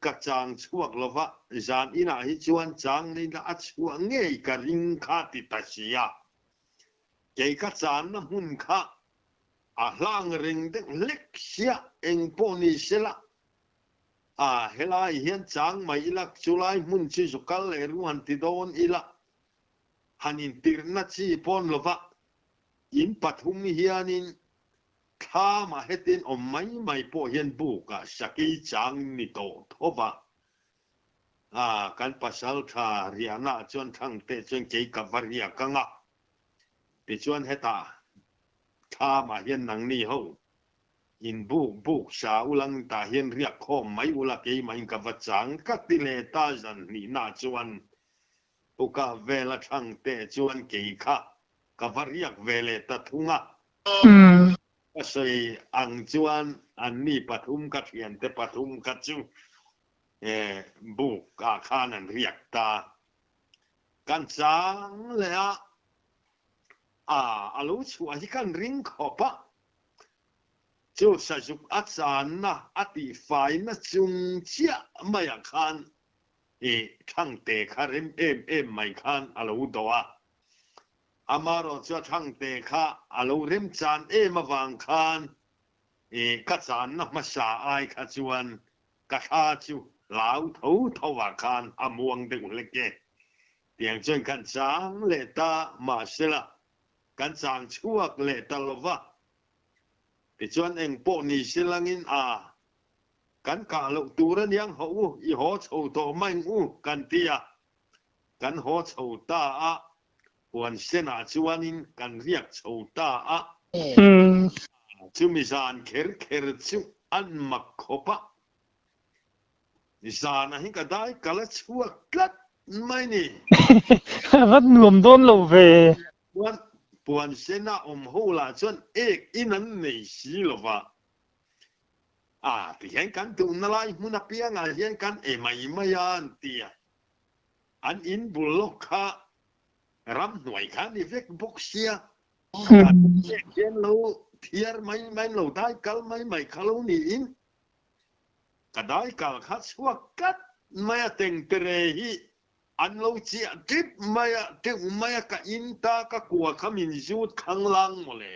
ka chang chhuak lo va, zan inah hi chuan chang neihna a chhuah ngei ka ring kha ti ta si a. Kei ka channa hmun kha a hlang reng deuh hlek sia eng pawh ni sela, a helai hian chang mai ila chulai hmun chu zu kal leh ru han ti dawn ila han intirhna chi pawn lo va, in pathum hianin Thlamah hetin awm mai mai pawh hian bukah sakei chang ni tawh tho va. A, kan pasal tha riahnaah chuan Thangte chuan kei ka va riak ang a. Tichuan hetah thlamah hian nangni ho in buk buk sa ulang tah hian riak khawm mai ula keimahin ka va chang ka ti leh ta zan hnihnaah chuan Puka vela Thangte chuan kei kha ka va riak ve leh ta thung a. Ka sawi ang chuan anni pathum ka thiante pathum kha chu buk ah khan an riak ta. Kan chang leh a, a a lo chhuah hi kan ring khawp a, chu sazuk a channa a tihfaina chung chiah maiah khan i Thangte kha rem em em mai khan a lo dawh a. Amarawh chu a Thangte kha a lo remchan em avang khan i ka channa hmasa ai kha chuan ka thla chu hlau tho tho ah khan a muang deuh hlek e. Tiang chuan kan chang leh ta mahsela kan chang chhuak leh ta lo va. Tichuan engpawh ni silangin a kan kah loh tur aniang hawh u, i haw chho tawh mai ang u kan ti a. Kan haw chho ta a, huan senah chuanin kan riak chho ta a. Chumi zan kher kher chu an mak khawp a, zanah hi ka dai ka la chhuak tlat mai ni. A va nuam dawn lo ve. Chuan puan sena awm ho lah chuan ek in an nei si lo va. A tihian kan duhna lai hmun apiangah hian kan e mai mai a an ti a. An in bul lawk kha ramhnuai kha ni vek bawk sia, an pek hian lo thiar mai mai lo dai kal mai mai kha lo niin ka dai kal kha chhuak tlat mai a tengtere hi an lo chiah tip mai a teuh mai a ka in ta ka kua kha min zut khanglang mawle.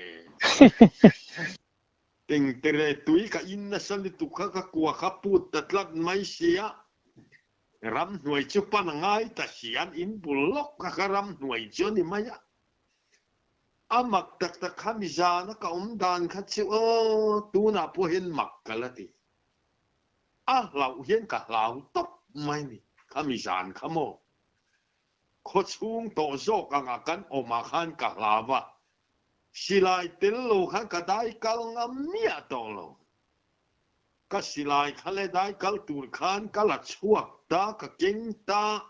Tengtere tui ka in nasa lutuk kha ka kua kha put ta tlat mai sia. Ramhnuai chu pan a ngai ta si an in bul lawk kha ka ramhnuai chu a ni mai a. A mak tak tak kha mizana ka awm dan kha chu aw tunah pawh hian mak ka la ti. A hlauh hian ka hlau tawp mai ni kha mizan kha maw. Khawchhung tawh zawk angah kan awmah khan ka hlau a, silai tel lo khan ka dai kal ngam miah tawh lo. Ka silai kha le dai kal tur khan ka la chhuak ta, ka keng ta,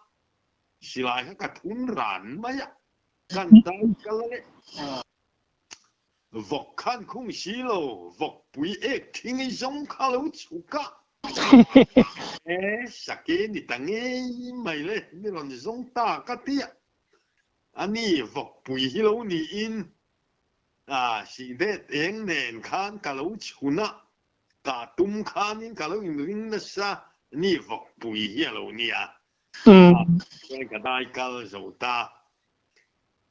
silai kha ka thun ran mai a, kan dai kal a le. Vawk khan khung si lo, vawkpui ek thing i zawng kha lo chhuk a. E, sake ni ta ngei mai le, mi rawn zawng ta ka ti a. A ni, vawkpui hi lo niin, a sihdet eng nen khan ka lo chhun a, ka tum khanin ka lo inring nasa, ni vawkpui hi a lo nia. Chuan ka dai kal zo ta.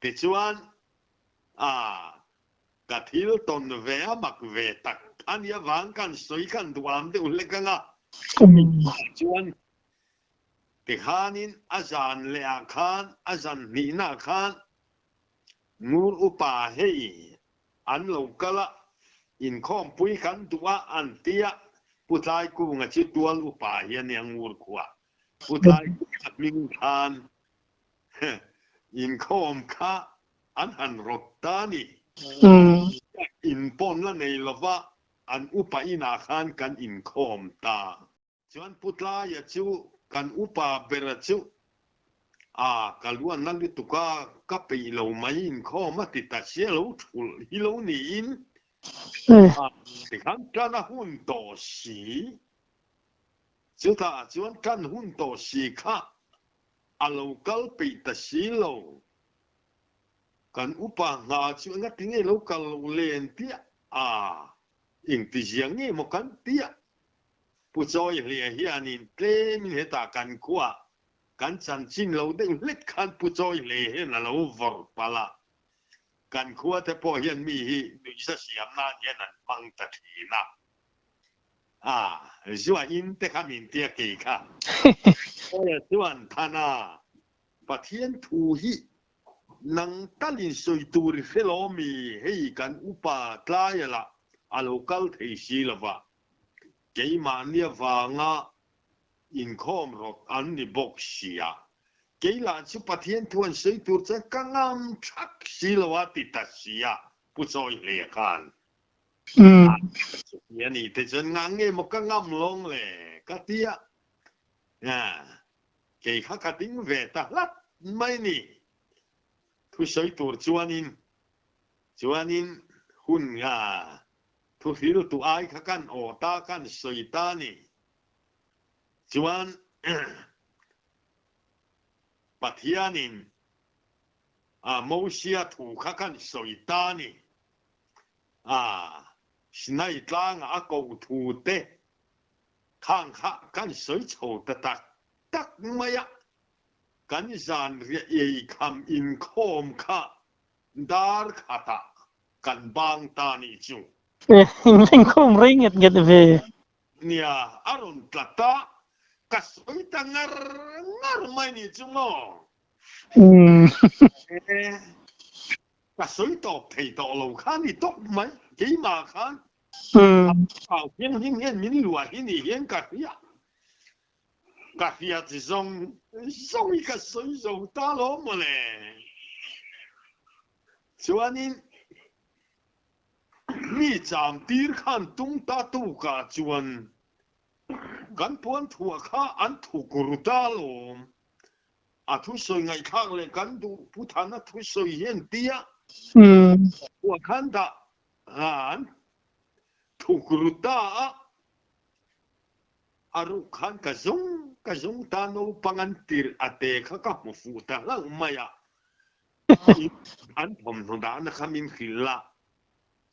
Tichuan, A, ka thil tawn ve a mak ve tak a nih avang kan sawi khan duham deuh hlek ang a. Chuan tikhanin a zan leh ah khan, a zan hnihna ah khan Ngur upa hei an lo kal a, inkhawmpui kan duh a an ti a, Pu Tlaikunga chu tual upa hi a nia Ngur khua. Pu Tlaikunga hming khan Inkhawm kha an han rawt ta a ni. In pawn la nei lova an upa inah khan kan inkhawm ta. Chuan Pu Tlaia chu kan upa bera chu a ka luanna lutuk a, ka peih lo mai inkhawm a ti ta sia lo thulh hi lo niin a tikhan tan a hun tawh si. Chutah chuan tan hun tawh si kha A lo kal peih ta si lo. Kan upa hna chu engati nge lo kal lo len piah a, engtizia nge maw kan piah? Pu Chawi Hlia hianin tlemin hetah kan khuah kan chanchin lo deuh hlek khan Pu Chawi Hlei hian a lo vawrh palh a. Kan khua te pawh hian mi hi nuihza siam nan hian an hmang ta thin a. A, zua in te kha min tia kei kha. Aw chuan Thana, Pathian thu hi nang talin sawi tur i hre lo mi, hei kan upa tlaia lah a lo kal thei si lo va, keimahni avanga inkhawm rawt an ni bawk sia, kei lah chu Pathian thu an sawi tur chuan ka ngam thak si lo a ti ta sia, Pu Chawi Hleia khan. Chuti a nih te chuan ngah nge maw ka ngam lawng le ka ti a, kei kha ka ding ve ta hlat mai ni. Thusawi tur chuanin chuanin hun thu hriltu ai kha kan aw ta kan sawi ta ni. Chuan Pathianin Mosia thu kha kan sawi ta ni. A, Sinai tlangah a koh thu te khang kha kan sawi chho ta tak tak mai a, kan zan riah ei kham inkhawm kha dar khatah kan bang ta nih chu. Inkhawm rei nget nget ve. Nia, a rawn tla ta, ka sawi ta ngar ngar mai nih chu maw? Ka sawi tawp thei tawh lo kha ni tawp mai, keimah khan a thianghlim hian min luah hi ni hian ka hria, ka hriat zawng zawng hi ka sawi zo ta lo mawle. Chuanin mi cham tir khan tum ta tukah chuan kan puan thuah kha an thuk ru ta lawm. A thusawi ngaihthlak leh kan duh Pu Thana thusawi hi an ti a, khuah khan dah an thuk ru ta a, a ruk khan ka zawng ka zawng ta naupang an tirh a te kha ka hmu fuh ta hlauh mai a, an thawmhnaw dahna kha min hrilh a,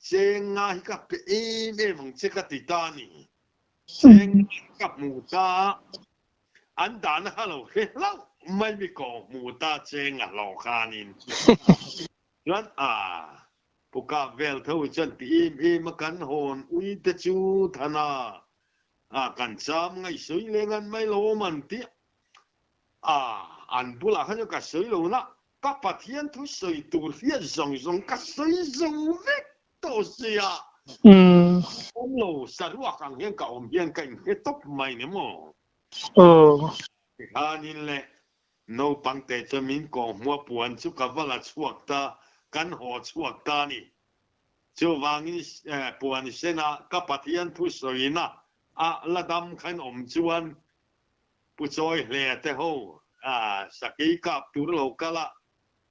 cheng nga hi ka pe em em ang che ka ti ta a ni, cheng nga hi ka hmu ta a. An dahna kha lo hre hlauh mai mi kawng hmu ta cheng a hlawh khanin chuan a pu kap vel tho chuan ti em em a kan hawn ui te chu thana a kan cham ngaihsawi leh ngan mai lo awm an ti a an bulah khan chuan ka sawi lo na ka Pathian thu sawi tur hriat zawng zawng ka sawi zo vek tawh sia awm lo saruak ang hian ka awm hian ka inhre tawp mai ni maw? Tikhanin le naupang te chuan min kawhhmuh a puan chu ka va la chhuak ta, kan haw chhuak ta a ni. Chuvangin puan sena ka Pathian thu sawina a la dam khan awm chuan Pu Chawi Hle te ho sakei kap tur lo kal a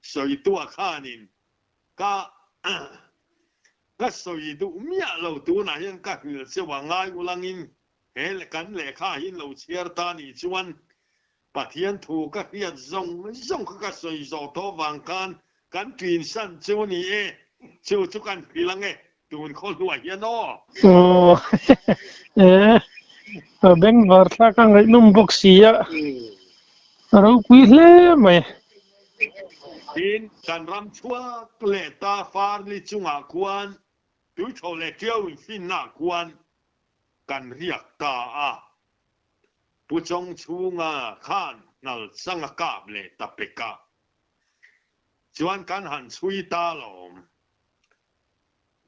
sawi tuah khanin Ka Ka sawi duh miah lo tunah hian ka hrilh cheu a ngai ulangin he kan lehkha hi lo chhiar ta nih chuan Pathian thu ka hriat zawng zawng kha ka sawi zawh tawh vang khan kan ṭin san chu a ni e, chu chu kan hrilh ang e tun khaw hluah hian aw. Aw e, a bengvar thlak a ngaihnawm bawk si a, a ropui hle mai. Tin, kan ram chhuak leh ta Farli chungah khuan tuitho leh ṭiau infinnaah khuan kan riak ta a. Pu Chawngchhunga khan ngal chang a kap leh ta pek a. Chuan kan han chhui ta lawm.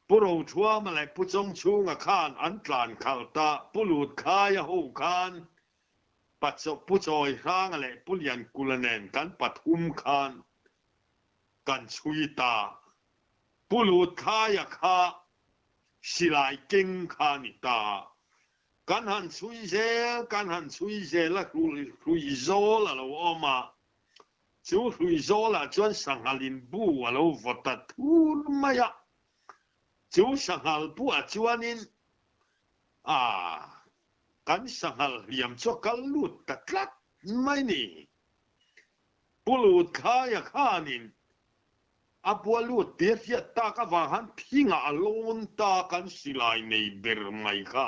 Pu Rothuama leh Pu Chawngchhunga khan an tlan khalh ta Pu Lutkhaia ho khan Pu Chawihranga leh Pu Liankula nen kan pathum khan kan chhui ta. Pu Lutkhaia kha silai keng kha a ni ta. Kan han chhui zel, kan han chhui zel a, hrui zawl a lo awm a. Chu hrui zawlah chuan sanghalin bu a lo vaw ta thur mai a. Chu sanghal buah chuanin a kan sanghal hliam chu a kal lut ta tlat mai ni. Pu Lutkhaia khanin A bua lut tia hriat tak avang han thingah a lawn ta kan silai nei ber mai kha.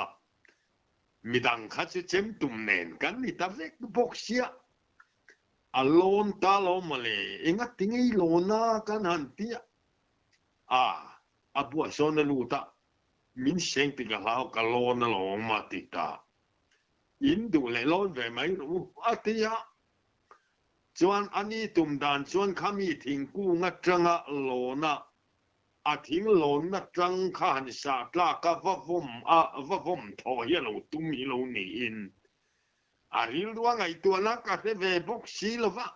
Midang kha chu chem tum nen kan ni ta vek bawk sia. A lawn ta lo mawle, enga ti ngei lawn a kan han tia. A, a buah sawn a lut a, min seng tik a hlau ka lawn alawm a ti ta. In duh leh lawn ve mai rawh u a ti a. Chuan a ni tum dan chuan khami thingkung atanga lawn a, a thing lawnna tang kha han sah tlak a va vawm a, va vawm thawh hi a lo tum hi lo niin a rilru a ngaihtuahna ka hre ve bawk si lo va.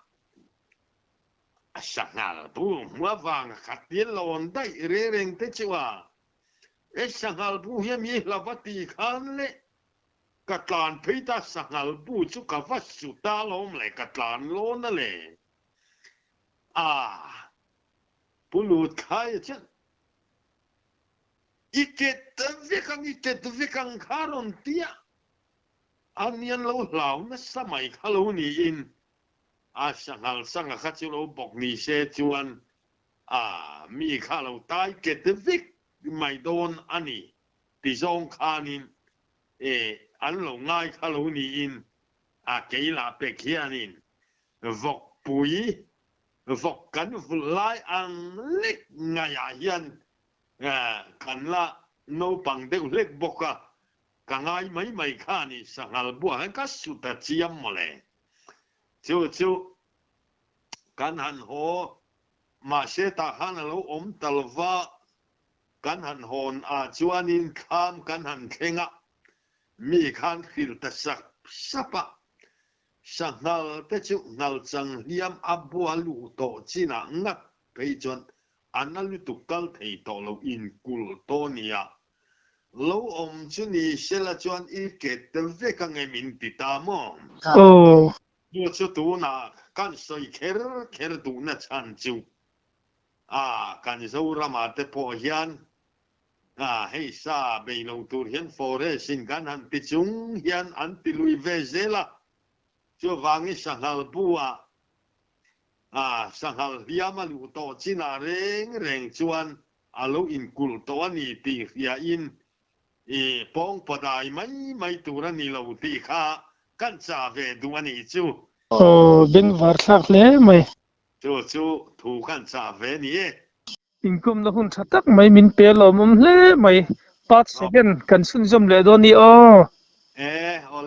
A sanghal bu hmu avanga khatia lawn daih reng reng te chu a, e sanghal bu hian mi hla va ti khan le Ka tlan phei ta sanghal bu chu ka va su ta alawm le, ka tlan lawn a le. Ah, Pu Lutkhai chuan i tet vek ang, i tet vek ang kha a rawn ti a, a nian lo hlau nasa mai kha lo niin a sanghal sanga kha chu lo bawk ni se chuan a mi kha lo tai tet vek mai dawn a ni. Ti zawng khanin e an lo ngai kha lo niin a kei lah pek hianin vawkpui vawk kan vulh lai ang lek ngaiah hian kan la naupang deuh hlek bawk a, ka ngai mai mai kha ni sanghal buah hian ka su ta chiam mawle. Chu chu kan han haw mahse tah khan a lo awm ta lova. Kan han hawn ah chuanin thlam kan han thleng a, mi khan hrilh ta sap sap a. Sanghal te chu nghal chang hliam a bua luh tawh chinah ngat phei chuan a na lutuk kal thei tawh lo inkulh tawh nia. Lo awm chu ni sela chuan i ket vek ange min ti ta maw? Aw. Chu chu tunah kan sawi kher kher duhna chhan chu A, kan Zoramah te pawh hian a, hei sa bei lo tur hian forest in kan han ti chung hian an ti lui ve zel a, chuvangin sanghal bu ah a, sanghal hliam a luh tawh chinah reng reng chuan a lo inkulh tawh a ni tih hria in i pawng padai mai mai tur a ni lo tih kha kan chah ve duh a nih chu. Aw, bengvar thlak hle mai. Chu chu thu khan chah ve ni e. Inkawmna hun tha tak mai min pe lawmawm hle mai. Part second kan chhunzawm leh dawn ni aw. E, awle.